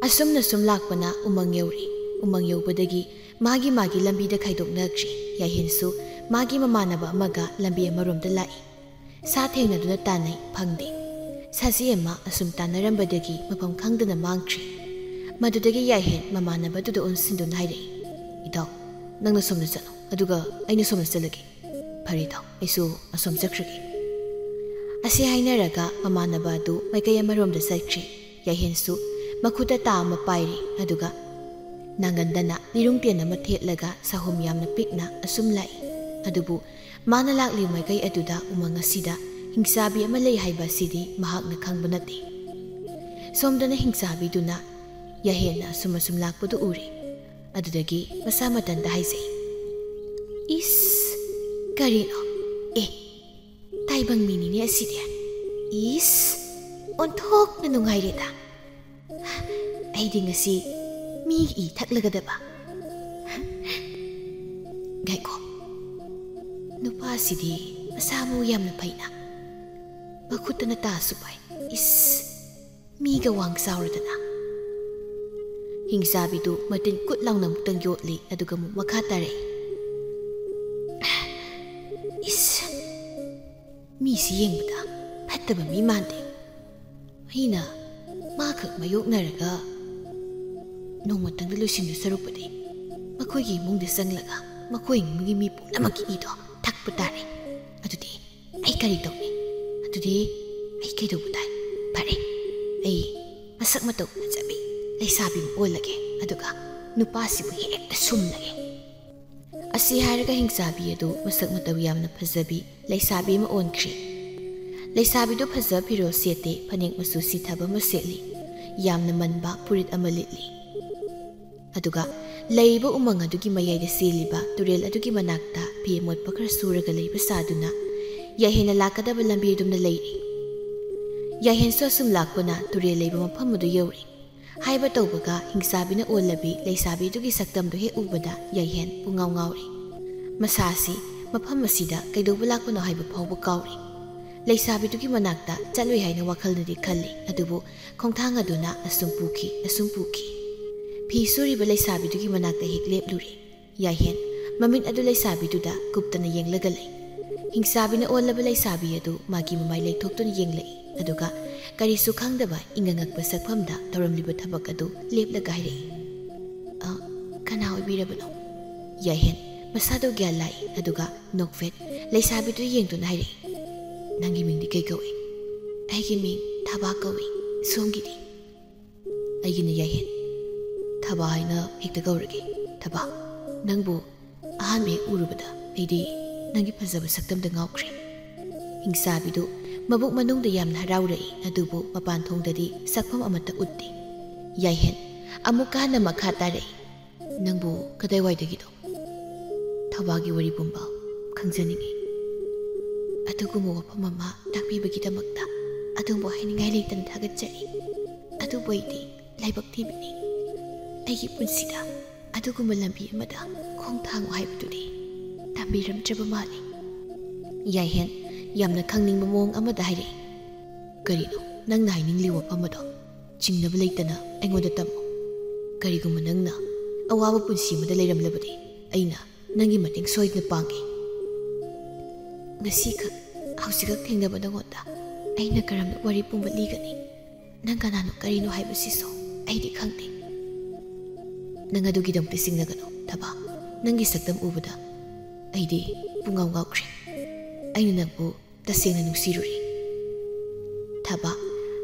ꯑꯁꯨꯝꯅ ꯁꯨꯝ ꯂꯥꯛꯄꯅ ꯎꯃꯪ ꯌꯧꯔꯛꯏ꯫ ꯎꯃꯪ ꯌꯧꯕꯗꯒꯤ ꯃꯥꯒꯤ ꯃꯥꯒꯤ ꯂꯝꯕꯤꯗ ꯈꯥꯏꯗꯣꯛꯅꯈ꯭ꯔꯦ꯫ ꯌꯥꯏꯍꯦꯟꯁꯨ ꯃꯥꯒꯤ ꯃꯃꯥꯟꯅꯕ ꯑꯃꯒ ꯂꯝꯕꯤ ꯑꯃꯔꯣꯝꯗ ꯂꯥꯛꯏ꯫ ꯁꯥ ꯊꯦꯡꯅꯗꯨꯅ ꯇꯥꯟꯅꯩ, ꯐꯪꯗꯦ꯫ ꯁꯖꯤ ꯑꯃ ꯑꯁꯨꯝ ꯇꯥꯟꯅꯔꯝꯕꯗꯒꯤ ꯃꯐꯝ ꯈꯪꯗꯅ ꯃꯥꯡꯈ꯭ꯔꯦ꯫ ꯃꯗꯨꯗꯒꯤ ꯌꯥꯏꯍꯦꯟ ꯃꯃꯥꯟꯅꯕꯗꯨꯗ ꯑꯣꯟꯁꯤꯟꯗꯨꯅ ꯍꯥꯏꯔꯛꯏ, "ꯏꯇꯥꯎ, ꯅꯪꯅ ꯁꯣꯝꯗ ꯆꯠꯂꯣ, ꯑꯗꯨꯒ ꯑꯩꯅ ꯁꯣꯝꯗ ꯆꯠꯂꯒꯦ꯫ ꯐꯔꯦ ꯏꯇꯥꯎ, ꯑꯩꯁꯨ ꯑꯁꯣꯝ ꯆꯠꯈ꯭ꯔꯒꯦ꯫" ꯑꯁꯤ ꯍꯥꯏꯅꯔꯒ ꯃꯃꯥꯟꯅꯕ ꯑꯗꯨ ꯃꯥꯏꯀꯩ ꯑꯃꯔꯣꯝꯗ ꯆꯠꯈ꯭ꯔꯦ꯫ ꯌꯥꯏꯍꯦꯟꯁꯨ ꯃꯈꯨꯠꯇ ꯇꯥ ꯑꯃ ꯄꯥꯏꯔꯤ, ꯑꯗꯨꯒ ꯅꯥꯉꯟꯗꯅ ꯂꯤꯔꯨꯡ ꯇꯦꯟ ꯑꯃ ꯊꯦꯠꯂꯒ ꯁꯥꯍꯨꯝ ꯌꯥꯝꯅ ꯄꯤꯛꯅ ꯑꯁꯨꯝ ꯂꯥꯛꯏ꯫ ꯑꯗꯨꯕꯨ ꯃꯥꯅ ꯂꯥꯛꯂꯤꯕ ꯃꯥꯏꯀꯩ ꯑꯗꯨꯗ ꯎꯃꯪ ꯑꯁꯤꯗ ꯍꯤꯡꯆꯥꯕꯤ ꯑꯃ ꯂꯩ ꯍꯥꯏꯕ ꯑꯁꯤꯗꯤ ꯃꯍꯥꯛꯅ ꯈꯪꯕ ꯅꯠꯇꯦ꯫ ꯁꯣꯝꯗꯅ ꯍꯤꯡꯆꯥꯕꯤꯗꯨꯅ ꯌꯥꯍꯦꯟꯅ ꯑꯁꯨꯝ ꯑꯁꯨꯝ ꯂꯥꯛꯄꯗꯨ ꯎꯔꯦ꯫ ꯑꯗꯨꯗꯒꯤ ꯃꯁꯥ ꯃꯊꯟꯇ ꯍꯥꯏꯖꯩ, "ꯏꯁ, ꯀꯔꯤꯅꯣ? ꯑꯦ, ꯇꯥꯏꯕꯪ ꯃꯤꯅꯤꯅꯦ ꯑꯁꯤꯗꯤ꯫ ꯏꯁ, ꯑꯣꯟꯊꯣꯛꯅ ꯅꯨꯡꯉꯥꯏꯔꯦꯗ꯫ ꯑꯩꯗꯤ ꯉꯁꯤ ꯃꯤꯒꯤ ꯏ ꯊꯛꯂꯒꯗꯕ꯫ ꯉꯥꯏꯈꯣ, ꯅꯨꯄꯥꯁꯤꯗꯤ ꯃꯁꯥ ꯃꯎ ꯌꯥꯝꯅ ꯐꯩꯅ꯫ ꯃꯈꯨꯠꯇꯅ ꯇꯥꯁꯨ ꯄꯥꯏ꯫ ꯏꯁ, ꯃꯤꯒ ꯋꯥꯡ ꯆꯥꯎꯔꯗꯅ꯫" ꯍꯤꯡꯆꯥꯕꯤꯗꯨ ꯃꯇꯤꯟ ꯀꯨꯠ ꯂꯥꯎꯅ ꯑꯃꯨꯛꯇꯪ ꯌꯣꯠꯂꯤ, ꯑꯗꯨꯒ ꯑꯃꯨꯛ ꯃꯈꯥ ꯇꯥꯔꯛꯏ꯫ "ꯏꯁ, ꯃꯤꯁꯤ ꯌꯦꯡꯕꯗ ꯐꯠꯇꯕ ꯃꯤ ꯃꯥꯟꯗꯦ꯫ ꯑꯩꯅ ꯃꯥꯈꯛ ꯃꯥꯌꯣꯛꯅꯔꯒ ꯅꯣꯡꯃꯇꯪꯗ ꯂꯣꯏꯁꯤꯟꯗꯨ ꯁꯔꯨꯛꯄꯨꯗꯤ, ꯃꯈꯣꯏꯒꯤ ꯏꯃꯨꯡꯗ ꯆꯪꯂꯒ ꯃꯈꯣꯏ ꯏꯃꯨꯡꯒꯤ ꯃꯤ ꯄꯨꯝꯅꯃꯛꯀꯤ ꯏꯗꯣ ꯊꯛꯄ ꯇꯥꯔꯦ꯫ ꯑꯗꯨꯗꯤ ꯑꯩ ꯀꯔꯤ ꯇꯧꯅꯤ? ꯑꯗꯨꯗꯤ ꯑꯩ ꯀꯩꯗꯧꯕ ꯇꯥꯏ? ꯐꯔꯦ, ꯑꯩ ꯃꯁꯛ ꯃꯇꯧ ꯐꯖꯕꯤ ꯂꯩꯁꯥꯕꯤ ꯑꯃ ꯑꯣꯜꯂꯒꯦ, ꯑꯗꯨꯒ ꯅꯨꯄꯥꯁꯤꯕꯨ ꯍꯦꯛꯇ ꯁꯨꯝꯂꯒꯦ꯫" ꯑꯁꯤ ꯍꯥꯏꯔꯒ ꯍꯤꯡꯆꯥꯕꯤ ꯑꯗꯨ ꯃꯁꯛ ꯃꯇꯧ ꯌꯥꯝꯅ ꯐꯖꯕꯤ ꯂꯩꯁꯥꯕꯤ ꯑꯃ ꯑꯣꯟꯈ꯭ꯔꯤ꯫ ꯂꯩꯁꯥꯕꯤꯗꯨ ꯐꯖꯕ ꯐꯤꯔꯣꯜ ꯁꯦꯠꯇꯦ, ꯐꯅꯦꯛ ꯃꯆꯨ ꯁꯤꯊꯕ ꯑꯃ ꯁꯦꯠꯂꯤ, ꯌꯥꯝꯅ ꯃꯟꯕ ꯐꯨꯔꯤꯠ ꯑꯃ ꯂꯤꯠꯂꯤ꯫ ꯑꯗꯨꯒ ꯂꯩꯔꯤꯕ ꯎꯃꯪ ꯑꯗꯨꯒꯤ ꯃꯌꯥꯏꯗ ꯆꯦꯜꯂꯤꯕ ꯇꯨꯔꯦꯜ ꯑꯗꯨꯒꯤ ꯃꯅꯥꯛꯇ ꯐꯤ ꯑꯃꯣꯠꯄ ꯈꯔ ꯁꯨꯔꯒ ꯂꯩꯕ ꯁꯥꯗꯨꯅ ꯌꯥꯏꯍꯦꯟꯅ ꯂꯥꯛꯀꯗꯕ ꯂꯝꯕꯤ ꯑꯗꯨꯝꯅ ꯂꯩꯔꯤ꯫ ꯌꯥꯏꯍꯦꯟꯁꯨ ꯑꯁꯨꯝ ꯂꯥꯛꯄꯅ ꯇꯨꯔꯦꯜ ꯂꯩꯕ ꯃꯐꯝ ꯑꯗꯨ ꯌꯧꯔꯦ꯫ ꯍꯥꯏꯕ ꯇꯧꯕꯒ ꯍꯤꯡꯆꯥꯕꯤꯅ ꯑꯣꯜꯂꯕꯤ ꯂꯩꯁꯥꯕꯤꯗꯨꯒꯤ ꯁꯛꯇꯝꯗꯨ ꯍꯦꯛ ꯎꯕꯗ ꯌꯥꯏꯍꯦꯟ ꯄꯨꯡꯉꯥꯎ ꯉꯥꯎꯔꯦ꯫ ꯃꯁꯥ ꯑꯁꯤ ꯃꯐꯝ ꯑꯁꯤꯗ ꯀꯩꯗꯧꯕ ꯂꯥꯛꯄꯅꯣ ꯍꯥꯏꯕ ꯐꯥꯎꯕ ꯀꯥꯎꯔꯦ꯫ ꯂꯩꯁꯥꯕꯤꯗꯨꯒꯤ ꯃꯅꯥꯛꯇ ꯆꯠꯂꯨꯏ ꯍꯥꯏꯅ ꯋꯥꯈꯜꯅꯗꯤ ꯈꯜꯂꯤ, ꯑꯗꯨꯕꯨ ꯈꯣꯡꯊꯥꯡ ꯑꯗꯨꯅ ꯑꯁꯨꯝ ꯄꯨꯈꯤ, ꯑꯁꯨꯝ ꯄꯨꯈꯤ꯫ ꯐꯤ ꯁꯨꯔꯤꯕ ꯂꯩꯁꯥꯕꯤꯗꯨꯒꯤ ꯃꯅꯥꯛꯇ ꯍꯦꯛ ꯂꯦꯞꯂꯨꯔꯦ꯫ ꯌꯥꯏꯍꯦꯟ ꯃꯃꯤꯠ ꯑꯗꯨ ꯂꯩꯁꯥꯕꯤꯗꯨꯗ ꯀꯨꯞꯇꯅ ꯌꯦꯡꯂꯒ ꯂꯩ꯫ ꯍꯤꯡꯆꯥꯕꯤꯅ ꯑꯣꯜꯂꯕ ꯂꯩꯁꯥꯕꯤ ꯑꯗꯨ ꯃꯥꯒꯤ ꯃꯃꯥꯏ ꯂꯩꯊꯣꯛꯇꯨꯅ ꯌꯦꯡꯂꯛꯏ, ꯑꯗꯨꯒ ꯀꯔꯤꯁꯨ ꯈꯪꯗꯕ ꯏꯪꯉꯉꯛꯄ ꯁꯛꯐꯝꯗ ꯇꯧꯔꯝꯂꯤꯕ ꯊꯕꯛ ꯑꯗꯨ ꯂꯦꯞꯂꯒ ꯍꯥꯏꯔꯛꯏ, "ꯑ, ꯀꯅꯥ ꯑꯣꯏꯕꯤꯔꯕꯅꯣ?" ꯌꯥꯏꯍꯦꯟ ꯃꯁꯥꯗꯨ ꯒ꯭ꯌꯥꯟ ꯂꯥꯛꯏ, ꯑꯗꯨꯒ ꯅꯣꯛꯐꯦꯠ ꯂꯩꯁꯥꯕꯤꯗꯨ ꯌꯦꯡꯗꯨꯅ ꯍꯥꯏꯔꯛꯏ, "ꯅꯪꯒꯤ ꯃꯤꯡꯗꯤ ꯀꯩ ꯀꯧꯏ?" "ꯑꯩꯒꯤ ꯃꯤꯡ ꯊꯕꯥ ꯀꯧꯏ, ꯁꯣꯝꯒꯤꯗꯤ?" "ꯑꯩꯒꯤꯅ ꯌꯥꯏꯍꯦꯟ꯫ ꯊꯕꯥ ꯍꯥꯏꯅ ꯍꯦꯛꯇ ꯀꯧꯔꯒꯦ꯫ ꯊꯕꯥ, ꯅꯪꯕꯨ ꯑꯍꯥꯟꯕ ꯍꯦꯛ ꯎꯔꯨꯕꯗ ꯑꯩꯗꯤ ꯅꯪꯒꯤ ꯐꯖꯕ ꯁꯛꯇꯝꯗ ꯉꯥꯎꯈ꯭ꯔꯦ꯫" ꯍꯤꯡꯆꯥꯕꯤꯗꯨ ꯃꯕꯨꯛ ꯃꯅꯨꯡꯗ ꯌꯥꯝꯅ ꯍꯔꯥꯎꯔꯛꯏ, ꯑꯗꯨꯕꯨ ꯃꯄꯥꯟ ꯊꯣꯡꯗꯗꯤ ꯁꯛꯐꯝ ꯑꯃꯠꯇ ꯎꯠꯇꯦ꯫ ꯌꯥꯏꯍꯦꯟ ꯑꯃꯨꯛꯀ ꯍꯟꯅ ꯃꯈꯥ ꯇꯥꯔꯛꯏ, "ꯅꯪꯕꯨ ꯀꯗꯥꯏꯋꯥꯏꯗꯒꯤꯅꯣ? ꯊꯕꯥꯒꯤ ꯋꯥꯔꯤ ꯄꯨꯝꯕ ꯈꯪꯖꯅꯤꯡꯏ꯫" "ꯑꯗꯨꯒꯨꯝꯕ ꯋꯥꯐꯝ ꯑꯃ ꯇꯥꯛꯄꯤꯕꯒꯤꯗꯃꯛꯇ ꯑꯗꯣꯝꯕꯨ ꯍꯥꯏꯅꯤꯡꯉꯥꯏ ꯂꯩꯇꯅ ꯊꯥꯒꯠꯆꯔꯤ꯫ ꯑꯗꯨꯕꯨ ꯑꯩꯗꯤ ꯂꯥꯏꯕꯛ ꯊꯤꯕꯅꯤ꯫ ꯑꯩꯒꯤ ꯄꯨꯟꯁꯤꯗ ꯑꯗꯨꯒꯨꯝꯕ ꯂꯝꯕꯤ ꯑꯃꯗ ꯈꯣꯡ ꯊꯥꯡꯉꯨ ꯍꯥꯏꯕꯗꯨꯗꯤ ꯇꯝꯕꯤꯔꯝꯗ꯭ꯔꯕ ꯃꯥꯜꯂꯤ꯫" ꯌꯥꯏꯍꯦꯟ ꯌꯥꯝꯅ ꯈꯪꯅꯤꯡꯕ ꯃꯑꯣꯡ ꯑꯃꯗ ꯍꯥꯏꯔꯛꯏ, "ꯀꯔꯤꯅꯣ ꯅꯪꯅ ꯍꯥꯏꯅꯤꯡꯂꯤ ꯋꯥꯐꯝ ꯑꯗꯣ? ꯆꯤꯡꯅꯕ ꯂꯩꯇꯅ ꯑꯩꯉꯣꯟꯗ ꯇꯝꯃꯨ꯫" ꯀꯔꯤꯒꯨꯝꯕ ꯅꯪꯅ ꯑꯋꯥꯕ ꯄꯨꯟꯁꯤ ꯑꯃꯗ ꯂꯩꯔꯝꯂꯕꯗꯤ, ꯑꯩꯅ ꯅꯪꯒꯤ ꯃꯇꯦꯡ ꯁꯣꯏꯗꯅ ꯄꯥꯡꯒꯦ꯫ ꯉꯁꯤꯈꯛ, ꯍꯧꯖꯤꯛꯈꯛ ꯊꯦꯡꯅꯕ ꯅꯉꯣꯟꯗ ꯑꯩꯅ ꯀꯔꯝꯅ ꯋꯥꯔꯤ ꯄꯨꯝꯕ ꯂꯤꯒꯅꯤ? ꯅꯪ ꯀꯅꯥꯅꯣ, ꯀꯔꯤꯅꯣ ꯍꯥꯏꯕꯁꯤꯁꯨ ꯑꯩꯗꯤ ꯈꯪꯗꯦ꯫ ꯅꯪ ꯑꯗꯨꯒꯤꯗꯃꯛꯇ ꯆꯤꯡꯅꯒꯅꯨ, ꯊꯕꯥ꯫ ꯅꯪꯒꯤ ꯁꯛꯇꯝ ꯎꯕꯗ ꯑꯩꯗꯤ ꯄꯨꯡꯉꯥꯎ ꯉꯥꯎꯈ꯭ꯔꯦ꯫ ꯑꯩꯅ ꯅꯪꯕꯨ ꯇꯁꯦꯡꯅ ꯅꯨꯡꯁꯤꯔꯨꯔꯦ, ꯊꯕꯥ꯫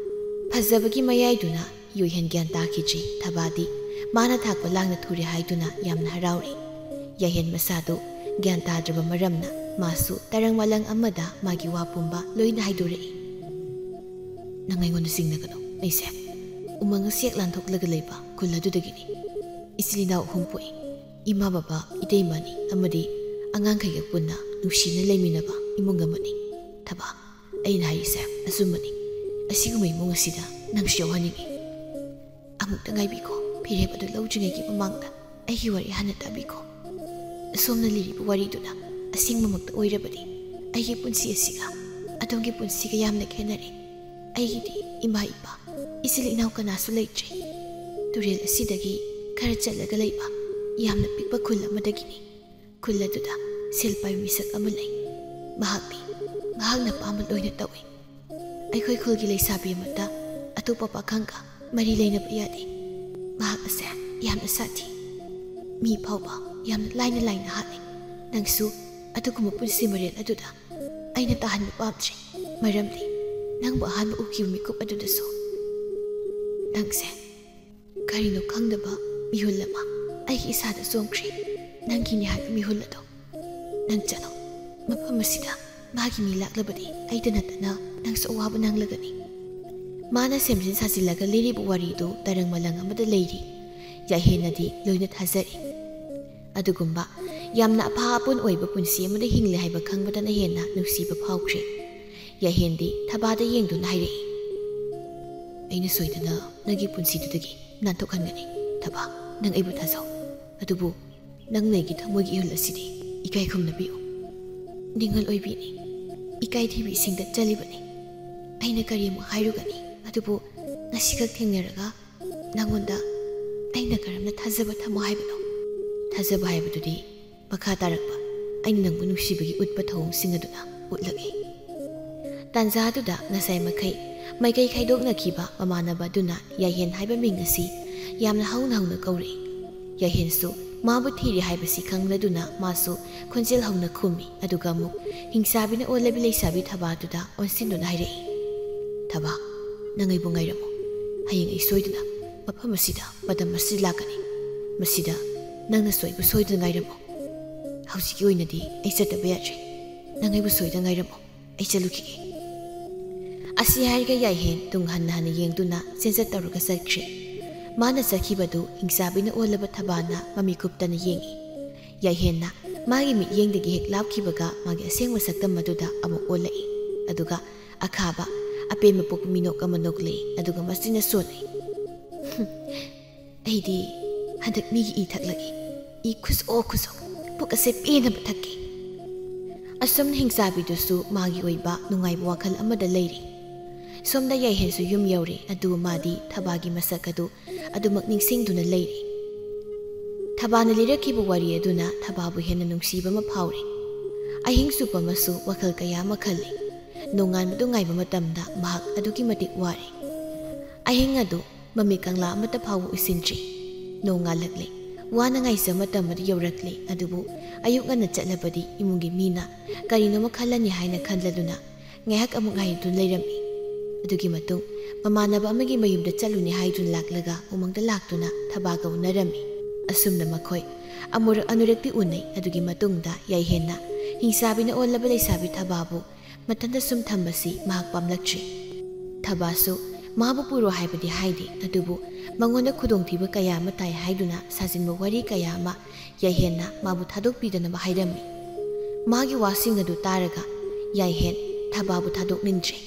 ꯐꯖꯕꯒꯤ ꯃꯌꯥꯏꯗꯨꯅ ꯌꯣꯏꯍꯦꯟ ꯒ꯭ꯌꯥꯟ ꯇꯥꯈꯤꯗ꯭ꯔꯤ꯫ ꯊꯕꯥꯗꯤ ꯃꯥꯅ ꯊꯥꯛꯄ ꯂꯥꯡꯅ ꯊꯨꯔꯦ ꯍꯥꯏꯗꯨꯅ ꯌꯥꯝꯅ ꯍꯔꯥꯎꯔꯦ꯫ ꯌꯥꯏꯍꯦꯟ ꯃꯁꯥꯗꯨ ꯒ꯭ꯌꯥꯟ ꯇꯥꯗ꯭ꯔꯕ ꯃꯔꯝꯅ ꯃꯥꯁꯨ ꯇꯔꯪ ꯃꯂꯪ ꯑꯃꯗ ꯃꯥꯒꯤ ꯋꯥ ꯄꯨꯝꯕ ꯂꯣꯏꯅ ꯍꯥꯏꯗꯣꯔꯛꯏ꯫ ꯅꯪ ꯑꯩꯉꯣꯟꯗ ꯆꯤꯡꯅꯒꯅꯨ꯫ ꯑꯩꯁꯦ ꯎꯃꯪ ꯑꯁꯦꯛ ꯂꯥꯟꯊꯣꯛꯂꯒ ꯂꯩꯕ ꯈꯨꯜ ꯑꯗꯨꯗꯒꯤꯅꯤ꯫ ꯏꯆꯤꯜ ꯏꯅꯥꯎ ꯑꯍꯨꯝ ꯄꯣꯛꯏ꯫ ꯏꯃꯥ ꯕꯕꯥ, ꯏꯇꯩꯃ ꯑꯅꯤ ꯑꯃꯗꯤ ꯑꯉꯥꯡꯈꯩꯒ ꯄꯨꯟꯅ ꯅꯨꯡꯁꯤꯅ ꯂꯩꯃꯤꯟꯅꯕ ꯏꯃꯨꯡ ꯑꯃꯅꯤ꯫ ꯊꯕꯥ, ꯑꯩꯅ ꯍꯥꯏꯔꯤꯁꯦ ꯑꯆꯨꯝꯕꯅꯤ꯫ ꯑꯁꯤꯒꯨꯝꯕ ꯏꯃꯨꯡ ꯑꯁꯤꯗ ꯅꯪꯁꯨ ꯌꯥꯎꯍꯟꯅꯤꯡꯉꯤ꯫ ꯑꯃꯨꯛꯇ ꯉꯥꯏꯕꯤꯈꯣ, ꯐꯤꯔꯦꯞ ꯑꯗꯨ ꯂꯧꯗ꯭ꯔꯤꯉꯩꯒꯤ ꯃꯃꯥꯡꯗ ꯑꯩꯒꯤ ꯋꯥꯔꯤ ꯍꯥꯟꯅ ꯇꯥꯕꯤꯈꯣ꯫ ꯑꯁꯣꯝꯅ ꯂꯤꯔꯤꯕ ꯋꯥꯔꯤꯗꯨꯅ ꯑꯁꯦꯡꯕꯃꯛꯇ ꯑꯣꯏꯔꯕꯗꯤ ꯑꯩꯒꯤ ꯄꯨꯟꯁꯤ ꯑꯁꯤꯒ ꯑꯗꯣꯝꯒꯤ ꯄꯨꯟꯁꯤꯒ ꯌꯥꯝꯅ ꯈꯦꯠꯅꯔꯦ꯫ ꯑꯩꯒꯤꯗꯤ ꯏꯃꯥ ꯏꯄꯥ, ꯏꯆꯤꯜ ꯏꯅꯥꯎ ꯀꯅꯥꯁꯨ ꯂꯩꯇ꯭ꯔꯦ꯫ ꯇꯨꯔꯦꯜ ꯑꯁꯤꯗꯒꯤ ꯈꯔ ꯆꯠꯂꯒ ꯂꯩꯕ ꯌꯥꯝꯅ ꯄꯤꯛꯄ ꯈꯨꯜ ꯑꯃꯗꯒꯤꯅꯤ꯫ ꯈꯨꯜ ꯑꯗꯨꯗ ꯁꯦꯜ ꯄꯥꯏꯕ ꯃꯤꯁꯛ ꯑꯃ ꯂꯩ꯫ ꯃꯍꯥꯛꯇꯤ ꯃꯍꯥꯛꯅ ꯑꯄꯥꯝꯕ ꯂꯣꯏꯅ ꯇꯧꯏ꯫ ꯑꯩꯈꯣꯏ ꯈꯨꯜꯒꯤ ꯂꯩꯁꯥꯕꯤ ꯑꯃꯠꯇ ꯑꯇꯣꯞꯄ ꯄꯥꯈꯪꯒ ꯃꯔꯤ ꯂꯩꯅꯕ ꯌꯥꯗꯦ꯫ ꯃꯍꯥꯛ ꯑꯁꯦ ꯌꯥꯝꯅ ꯁꯥꯊꯤ꯫ ꯃꯤ ꯐꯥꯎꯕ ꯌꯥꯝꯅ ꯂꯥꯏꯅ ꯂꯥꯏꯅ ꯍꯥꯠꯂꯤ꯫ ꯅꯪꯁꯨ ꯑꯗꯨꯒꯨꯝꯕ ꯄꯨꯟꯁꯤ ꯃꯔꯦꯜ ꯑꯗꯨꯗ ꯑꯩꯅ ꯇꯥꯍꯟꯕ ꯄꯥꯝꯗ꯭ꯔꯦ, ꯃꯔꯝꯗꯤ ꯅꯪꯕꯨ ꯑꯍꯥꯟꯕ ꯎꯈꯤꯕ ꯃꯤꯀꯨꯞ ꯑꯗꯨꯗꯁꯨ ꯅꯪꯁꯦ ꯀꯔꯤꯅꯣ ꯈꯪꯗꯕ ꯃꯤꯍꯨꯜ ꯑꯃ ꯑꯩꯒꯤ ꯏꯁꯥꯗ ꯆꯣꯡꯈ꯭ꯔꯦ꯫ ꯅꯪꯒꯤꯅꯤ ꯍꯥꯏꯕ ꯃꯤꯍꯨꯜ ꯑꯗꯣ꯫ ꯅꯪ ꯆꯠꯂꯣ꯫ ꯃꯐꯝ ꯑꯁꯤꯗ ꯃꯥꯒꯤ ꯃꯤ ꯂꯥꯛꯂꯕꯗꯤ ꯑꯩꯗ ꯅꯠꯇꯅ ꯅꯪꯁꯨ ꯑꯋꯥꯕ ꯅꯪꯂꯒꯅꯤ꯫ ꯃꯥꯅ ꯁꯦꯝꯖꯤꯟ ꯁꯥꯖꯤꯜꯂꯒ ꯂꯤꯔꯤꯕ ꯋꯥꯔꯤꯗꯨ ꯇꯔꯪ ꯃꯂꯪ ꯑꯃꯗ ꯂꯩꯔꯤ꯫ ꯌꯥꯏꯍꯦꯟꯅꯗꯤ ꯂꯣꯏꯅ ꯊꯥꯖꯔꯤ꯫ ꯑꯗꯨꯒꯨꯝꯕ ꯌꯥꯝꯅ ꯑꯐꯥ ꯑꯄꯨꯟ ꯑꯣꯏꯕ ꯄꯨꯟꯁꯤ ꯑꯃꯗ ꯍꯤꯡꯂꯦ ꯍꯥꯏꯕ ꯈꯪꯕꯗꯅ ꯍꯦꯟꯅ ꯅꯨꯡꯁꯤꯕ ꯐꯥꯎꯈ꯭ꯔꯦ꯫ ꯌꯥꯏꯍꯦꯟꯗꯤ ꯊꯕꯥꯗ ꯌꯦꯡꯗꯨꯅ ꯍꯥꯏꯔꯛꯏ, "ꯑꯩꯅ ꯁꯣꯏꯗꯅ ꯅꯪꯒꯤ ꯄꯨꯟꯁꯤꯗꯨꯗꯒꯤ ꯅꯥꯟꯊꯣꯛꯍꯟꯒꯅꯤ꯫ ꯊꯕꯥ, ꯅꯪ ꯑꯩꯕꯨ ꯊꯥꯖꯧ꯫ ꯑꯗꯨꯕꯨ ꯅꯪꯅ ꯑꯩꯒꯤ ꯊꯃꯣꯏꯒꯤ ꯏꯍꯨꯜ ꯑꯁꯤꯗꯤ ꯏꯀꯥꯏ ꯈꯨꯝꯅꯕꯤꯌꯨ꯫ ꯅꯤꯡꯉꯜ ꯑꯣꯏꯕꯤꯅꯤ, ꯏꯀꯥꯏ ꯊꯤꯕꯤ ꯏꯁꯤꯡꯗ ꯆꯜꯂꯤꯕꯅꯤ꯫ ꯑꯩꯅ ꯀꯔꯤ ꯑꯃꯨꯛ ꯍꯥꯏꯔꯨꯒꯅꯤ? ꯑꯗꯨꯕꯨ ꯉꯁꯤꯈꯛ ꯊꯦꯡꯅꯔꯒ ꯅꯪꯉꯣꯟꯗ ꯑꯩꯅ ꯀꯔꯝꯅ ꯊꯥꯖꯕ ꯊꯝꯃꯣ ꯍꯥꯏꯕꯅꯣ? ꯊꯥꯖꯕ ꯍꯥꯏꯕꯗꯨꯗꯤ ꯃꯈꯥ ꯇꯥꯔꯛꯄ ꯑꯩꯅ ꯅꯪꯕꯨ ꯅꯨꯡꯁꯤꯕꯒꯤ ꯎꯠꯄ ꯊꯧꯑꯣꯡꯁꯤꯡ ꯑꯗꯨꯅ ꯎꯠꯂꯛꯏ꯫ ꯇꯥꯟꯖꯥꯗꯨꯗ ꯉꯁꯥꯏ ꯃꯈꯩ ꯃꯥꯏꯀꯩ ꯈꯥꯏꯗꯣꯛꯅꯈꯤꯕ ꯃꯃꯥꯟꯅꯕ ꯑꯗꯨꯅ ꯌꯥꯏꯍꯦꯟ ꯍꯥꯏꯕ ꯃꯤꯡ ꯑꯁꯤ ꯌꯥꯝꯅ ꯍꯧꯅ ꯍꯧꯅ ꯀꯧꯔꯛꯏ꯫ ꯌꯥꯏꯍꯦꯟꯁꯨ ꯃꯥꯕꯨ ꯊꯤꯔꯤ ꯍꯥꯏꯕꯁꯤ ꯈꯪꯂꯗꯨꯅ ꯃꯥꯁꯨ ꯈꯣꯟꯖꯦꯜ ꯍꯧꯅ ꯈꯨꯝꯃꯤ, ꯑꯗꯨꯒ ꯑꯃꯨꯛ ꯍꯤꯡꯆꯥꯕꯤꯅ ꯑꯣꯜꯂꯕꯤ ꯂꯩꯁꯥꯕꯤ ꯊꯕꯥꯗꯨꯗ ꯑꯣꯟꯁꯤꯟꯗꯨꯅ ꯍꯥꯏꯔꯛꯏ, "ꯊꯕꯥ, ꯅꯪ ꯑꯩꯕꯨ ꯉꯥꯏꯔꯝꯃꯨ꯫ ꯍꯌꯦꯡ ꯑꯩ ꯁꯣꯏꯗꯅ ꯃꯐꯝ ꯑꯁꯤꯗ ꯃꯇꯝ ꯑꯁꯤꯗ ꯂꯥꯛꯀꯅꯤ꯫ ꯃꯁꯤꯗ ꯅꯪꯅꯁꯨ ꯑꯩꯕꯨ ꯁꯣꯏꯗꯅ ꯉꯥꯏꯔꯝꯃꯨ꯫ ꯍꯧꯖꯤꯛꯀꯤ ꯑꯣꯏꯅꯗꯤ ꯑꯩ ꯆꯠꯇꯕ ꯌꯥꯗ꯭ꯔꯦ꯫ ꯅꯪ ꯑꯩꯕꯨ ꯁꯣꯏꯗꯅ ꯉꯥꯏꯔꯝꯃꯨ꯫ ꯑꯩ ꯆꯠꯂꯨꯈꯤꯒꯦ꯫" ꯑꯁꯤ ꯍꯥꯏꯔꯒ ꯌꯥꯏꯍꯦꯟ ꯇꯨꯡ ꯍꯟꯅ ꯍꯟꯅ ꯌꯦꯡꯗꯨꯅ ꯆꯦꯟꯆꯠ ꯇꯧꯔꯒ ꯆꯠꯈ꯭ꯔꯦ꯫ ꯃꯥꯅ ꯆꯠꯈꯤꯕꯗꯨ ꯍꯤꯡꯆꯥꯕꯤꯅ ꯑꯣꯜꯂꯕ ꯊꯕꯥꯅ ꯃꯃꯤꯠ ꯀꯨꯞꯇꯅ ꯌꯦꯡꯏ꯫ ꯌꯥꯏꯍꯦꯟꯅ ꯃꯥꯒꯤ ꯃꯤꯠꯌꯦꯡꯗꯒꯤ ꯍꯦꯛ ꯂꯥꯞꯈꯤꯕꯒ ꯃꯥꯒꯤ ꯑꯁꯦꯡꯕ ꯁꯛꯇꯝ ꯑꯗꯨꯗ ꯑꯃꯨꯛ ꯑꯣꯜꯂꯛꯏ꯫ ꯑꯗꯨꯒ ꯑꯈꯥꯕ, ꯑꯄꯦꯟꯕ ꯄꯣꯛꯄ ꯃꯤꯅꯣꯛ ꯑꯃ ꯅꯣꯛꯂꯛꯏ, ꯑꯗꯨꯒ ꯃꯆꯤꯟꯅ ꯁꯣꯜꯂꯤ꯫ "ꯑꯩꯗꯤ ꯍꯟꯗꯛ ꯃꯤꯒꯤ ꯏ ꯊꯛꯂꯛꯏ꯫ ꯏ ꯈꯨꯁꯣꯛ ꯈꯨꯁꯣꯛ, ꯄꯨꯛ ꯑꯁꯦ ꯄꯦꯟꯅꯕ ꯊꯛꯀꯦ꯫" ꯑꯁꯨꯝꯅ ꯍꯤꯡꯆꯥꯕꯤꯗꯨꯁꯨ ꯃꯥꯒꯤ ꯑꯣꯏꯕ ꯅꯨꯡꯉꯥꯏꯕ ꯋꯥꯈꯜ ꯑꯃꯗ ꯂꯩꯔꯤ꯫ ꯁꯣꯝꯗ ꯌꯥꯏꯍꯦꯟꯁꯨ ꯌꯨꯝ ꯌꯧꯔꯦ, ꯑꯗꯨ ꯃꯥꯗꯤ ꯊꯕꯥꯒꯤ ꯃꯁꯛ ꯑꯗꯨ ꯑꯗꯨꯃꯛ ꯅꯤꯡꯁꯤꯡꯗꯨꯅ ꯂꯩꯔꯤ꯫ ꯊꯕꯥꯅ ꯂꯤꯔꯛꯈꯤꯕ ꯋꯥꯔꯤ ꯑꯗꯨꯅ ꯊꯕꯥꯕꯨ ꯍꯦꯟꯅ ꯅꯨꯡꯁꯤꯕ ꯑꯃ ꯐꯥꯎꯔꯤ꯫ ꯑꯍꯤꯡ ꯆꯨꯞꯄ ꯑꯃꯁꯨ ꯋꯥꯈꯜ ꯀꯌꯥ ꯑꯃ ꯈꯜꯂꯤ꯫ ꯅꯣꯡꯉꯥꯟꯕꯗꯨ ꯉꯥꯏꯕ ꯃꯇꯝꯗ ꯃꯍꯥꯛ ꯑꯗꯨꯛꯀꯤ ꯃꯇꯤꯛ ꯋꯥꯔꯦ꯫ ꯑꯍꯤꯡ ꯑꯗꯨ ꯃꯃꯤꯠ ꯀꯪꯂꯥ ꯑꯃꯠꯇ ꯐꯥꯎꯕ ꯎꯏꯁꯤꯟꯗ꯭ꯔꯤ꯫ ꯅꯣꯡꯉꯥꯜꯂꯛꯂꯦ꯫ ꯋꯥꯅ ꯉꯥꯏꯖ ꯃꯇꯝ ꯑꯗꯨ ꯌꯧꯔꯛꯂꯦ꯫ ꯑꯗꯨꯕꯨ ꯑꯌꯨꯛ ꯉꯟꯅ ꯆꯠꯂꯕꯗꯤ ꯏꯃꯨꯡꯒꯤ ꯃꯤꯅ ꯀꯔꯤꯅꯣꯃ ꯈꯜꯂꯅꯤ ꯍꯥꯏꯅ ꯈꯟꯂꯗꯨꯅ ꯉꯥꯏꯍꯥꯛ ꯑꯃꯨꯛ ꯉꯥꯏꯗꯨꯅ ꯂꯩꯔꯝꯃꯤ꯫ ꯑꯗꯨꯒꯤ ꯃꯇꯨꯡ ꯃꯃꯥꯟꯅꯕ ꯑꯃꯒꯤ ꯃꯌꯨꯝꯗ ꯆꯠꯂꯨꯅꯤ ꯍꯥꯏꯗꯨꯅ ꯂꯥꯛꯂꯒ ꯎꯃꯪꯗ ꯂꯥꯛꯇꯨꯅ ꯊꯕꯥꯒ ꯎꯅꯔꯝꯃꯤ꯫ ꯑꯁꯨꯝꯅ ꯃꯈꯣꯏ ꯑꯃꯨꯔꯛ ꯑꯅꯤꯔꯛꯇꯤ ꯎꯅꯩ꯫ ꯑꯗꯨꯒꯤ ꯃꯇꯨꯡꯗ ꯌꯥꯏꯍꯦꯟꯅ ꯍꯤꯡꯆꯥꯕꯤꯅ ꯑꯣꯜꯂꯕ ꯂꯩꯁꯥꯕꯤ ꯊꯕꯥꯕꯨ ꯃꯊꯟꯇ ꯁꯨꯝ ꯊꯝꯕꯁꯤ ꯃꯍꯥꯛ ꯄꯥꯝꯂꯛꯇ꯭ꯔꯤ꯫ ꯊꯕꯥꯁꯨ ꯃꯥꯕꯨ ꯄꯨꯔꯣ ꯍꯥꯏꯕꯗꯤ ꯍꯥꯏꯗꯦ, ꯑꯗꯨꯕꯨ ꯃꯉꯣꯟꯗ ꯈꯨꯗꯣꯡꯊꯤꯕ ꯀꯌꯥ ꯑꯃ ꯇꯥꯏ ꯍꯥꯏꯗꯨꯅ ꯁꯥꯖꯤꯟꯕ ꯋꯥꯔꯤ ꯀꯌꯥ ꯑꯃ ꯌꯥꯏꯍꯦꯟꯅ ꯃꯥꯕꯨ ꯊꯥꯗꯣꯛꯄꯤꯗꯅꯕ ꯍꯥꯏꯔꯝꯃꯤ꯫ ꯃꯥꯒꯤ ꯋꯥꯁꯤꯡ ꯑꯗꯨ ꯇꯥꯔꯒ ꯌꯥꯏꯍꯦꯟ ꯊꯕꯥꯕꯨ ꯊꯥꯗꯣꯛꯅꯤꯡꯗ꯭ꯔꯦ꯫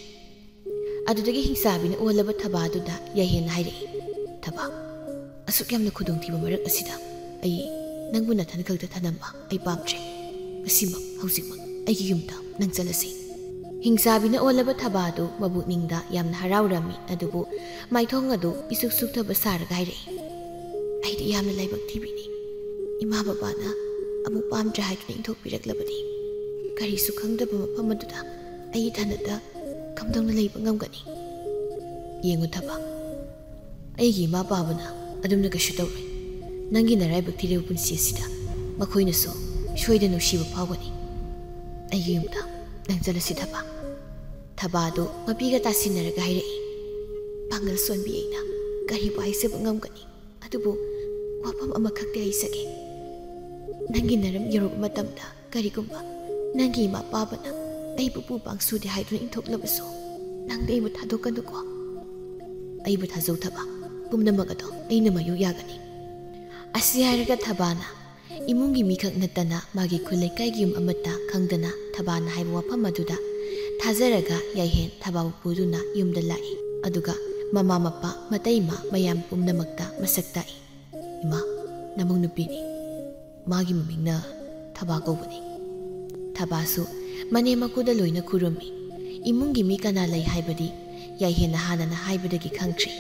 ꯑꯗꯨꯗꯒꯤ ꯍꯤꯡꯆꯥꯕꯤꯅ ꯑꯣꯜꯂꯕ ꯊꯕꯥꯗꯨꯗ ꯌꯥꯏꯍꯦꯟꯅ ꯍꯥꯏꯔꯛꯏ, "ꯊꯕꯥ, ꯑꯁꯨꯛ ꯌꯥꯝꯅ ꯈꯨꯗꯣꯡꯊꯤꯕ ꯃꯔꯛ ꯑꯁꯤꯗ ꯑꯩ ꯅꯪꯕꯨ ꯅꯊꯟ ꯈꯛꯇ ꯊꯅꯝꯕ ꯑꯩ ꯄꯥꯝꯗ꯭ꯔꯦ꯫ ꯉꯁꯤꯃꯛ, ꯍꯧꯖꯤꯛꯃꯛ ꯑꯩꯒꯤ ꯌꯨꯝꯗ ꯅꯪ ꯆꯠꯂꯁꯤ꯫" ꯍꯤꯡꯆꯥꯕꯤꯅ ꯑꯣꯜꯂꯕ ꯊꯕꯥꯗꯨ ꯃꯕꯨꯛꯅꯤꯡꯗ ꯌꯥꯝꯅ ꯍꯔꯥꯎꯔꯝꯃꯤ, ꯑꯗꯨꯕꯨ ꯃꯥꯏꯊꯣꯡ ꯑꯗꯨ ꯏꯁꯨꯛ ꯁꯨꯛꯊꯕ ꯁꯥꯔꯒ ꯍꯥꯏꯔꯛꯏ, ꯌꯥꯝꯅ ꯂꯥꯏꯕꯛ ꯊꯤꯕꯤꯅꯤ꯫ ꯏꯃꯥ ꯕꯕꯥꯅ ꯑꯃꯨꯛ ꯄꯥꯝꯗ꯭ꯔꯦ ꯍꯥꯏꯗꯨꯅ ꯏꯟꯊꯣꯛꯄꯤꯔꯛꯂꯕꯗꯤ ꯀꯔꯤꯁꯨ ꯈꯪꯗꯕ ꯃꯐꯝ ꯑꯗꯨꯗ ꯑꯩ ꯏꯊꯟꯗꯇ ꯀꯝꯗꯧꯅ ꯂꯩꯕ ꯉꯝꯒꯅꯤ? ꯌꯦꯡꯉꯨ ꯊꯕꯥ, ꯑꯩꯒꯤ ꯏꯃꯥ ꯄꯥꯕꯅ ꯑꯗꯨꯝꯅ ꯀꯩꯁꯨ ꯇꯧꯔꯣꯏ꯫ ꯅꯪꯒꯤ ꯅꯔꯥꯏꯕꯛ ꯊꯤꯔꯕ ꯄꯨꯟꯁꯤ ꯑꯁꯤꯗ ꯃꯈꯣꯏꯅꯁꯨ ꯁꯣꯏꯗꯅ ꯅꯨꯡꯁꯤꯕ ꯐꯥꯎꯒꯅꯤ꯫ ꯑꯩꯒꯤ ꯌꯨꯝꯗ ꯅꯪ ꯆꯠꯂꯁꯤ ꯊꯕꯥ꯫ ꯊꯕꯥꯗꯨ ꯃꯄꯤꯒ ꯇꯥꯁꯤꯟꯅꯔꯒ ꯍꯥꯏꯔꯛꯏ꯫ ꯄꯥꯡꯒꯜ ꯁꯣꯟꯕꯤ ꯑꯩꯅ ꯀꯔꯤꯕꯨ ꯍꯥꯏꯖꯕ ꯉꯝꯒꯅꯤ? ꯑꯗꯨꯕꯨ ꯋꯥꯐꯝ ꯑꯃꯈꯛꯇꯤ ꯍꯥꯏꯖꯒꯦ꯫ ꯅꯪꯒꯤ ꯅꯔꯝ ꯌꯧꯔꯛꯄ ꯃꯇꯝꯗ ꯀꯔꯤꯒꯨꯝꯕ ꯅꯪꯒꯤ ꯏꯃꯥ ꯄꯥꯕꯅ ꯑꯩꯕꯨ ꯄꯨ ꯄꯥꯡ ꯁꯨꯗꯦ ꯍꯥꯏꯗꯨꯅ ꯏꯟꯊꯣꯛꯂꯕꯁꯨ, ꯅꯪꯗꯤ ꯑꯩꯕꯨ ꯊꯥꯗꯣꯛꯀꯅꯨꯀꯣ꯫ ꯑꯩꯕꯨ ꯊꯥꯖꯧ ꯊꯕꯥ, ꯄꯨꯝꯅꯃꯛ ꯑꯗꯣ ꯑꯩꯅ ꯃꯥꯌꯣꯛ ꯌꯥꯒꯅꯤ꯫ ꯑꯁꯤ ꯍꯥꯏꯔꯒ ꯊꯕꯥꯅ ꯏꯃꯨꯡꯒꯤ ꯃꯤꯈꯛ ꯅꯠꯇꯅ ꯃꯥꯒꯤ ꯈꯨꯜ ꯂꯩꯀꯥꯏꯒꯤ ꯌꯨꯝ ꯑꯃꯠꯇ ꯈꯪꯗꯅ ꯊꯕꯥꯅ ꯍꯥꯏꯕ ꯋꯥꯐꯝ ꯑꯗꯨꯗ ꯊꯥꯖꯔꯒ ꯌꯥꯏꯍꯦꯟ ꯊꯕꯥꯕꯨ ꯄꯨꯗꯨꯅ ꯌꯨꯝꯗ ꯂꯥꯛꯏ꯫ ꯑꯗꯨꯒ ꯃꯃꯥ ꯃꯄꯥ ꯃꯇꯩꯃ ꯃꯌꯥꯝ ꯄꯨꯝꯅꯃꯛꯇ ꯃꯁꯛ ꯇꯥꯛꯏ꯫ ꯏꯃꯥ, ꯅꯃꯧ ꯅꯨꯄꯤꯅꯤ꯫ ꯃꯥꯒꯤ ꯃꯃꯤꯡꯅ ꯊꯕꯥ ꯀꯧꯕꯅꯤ꯫ ꯊꯕꯥꯁꯨ ꯃꯅꯦꯝ ꯃꯀꯨꯗ ꯂꯣꯏꯅ ꯈꯨꯔꯨꯝꯃꯤ꯫ ꯏꯃꯨꯡꯒꯤ ꯃꯤ ꯀꯅꯥ ꯂꯩ ꯍꯥꯏꯕꯗꯤ ꯌꯥꯏꯍꯦꯟꯅ ꯍꯥꯟꯅꯅ ꯍꯥꯏꯕꯗꯒꯤ ꯈꯪꯗ꯭ꯔꯤ꯫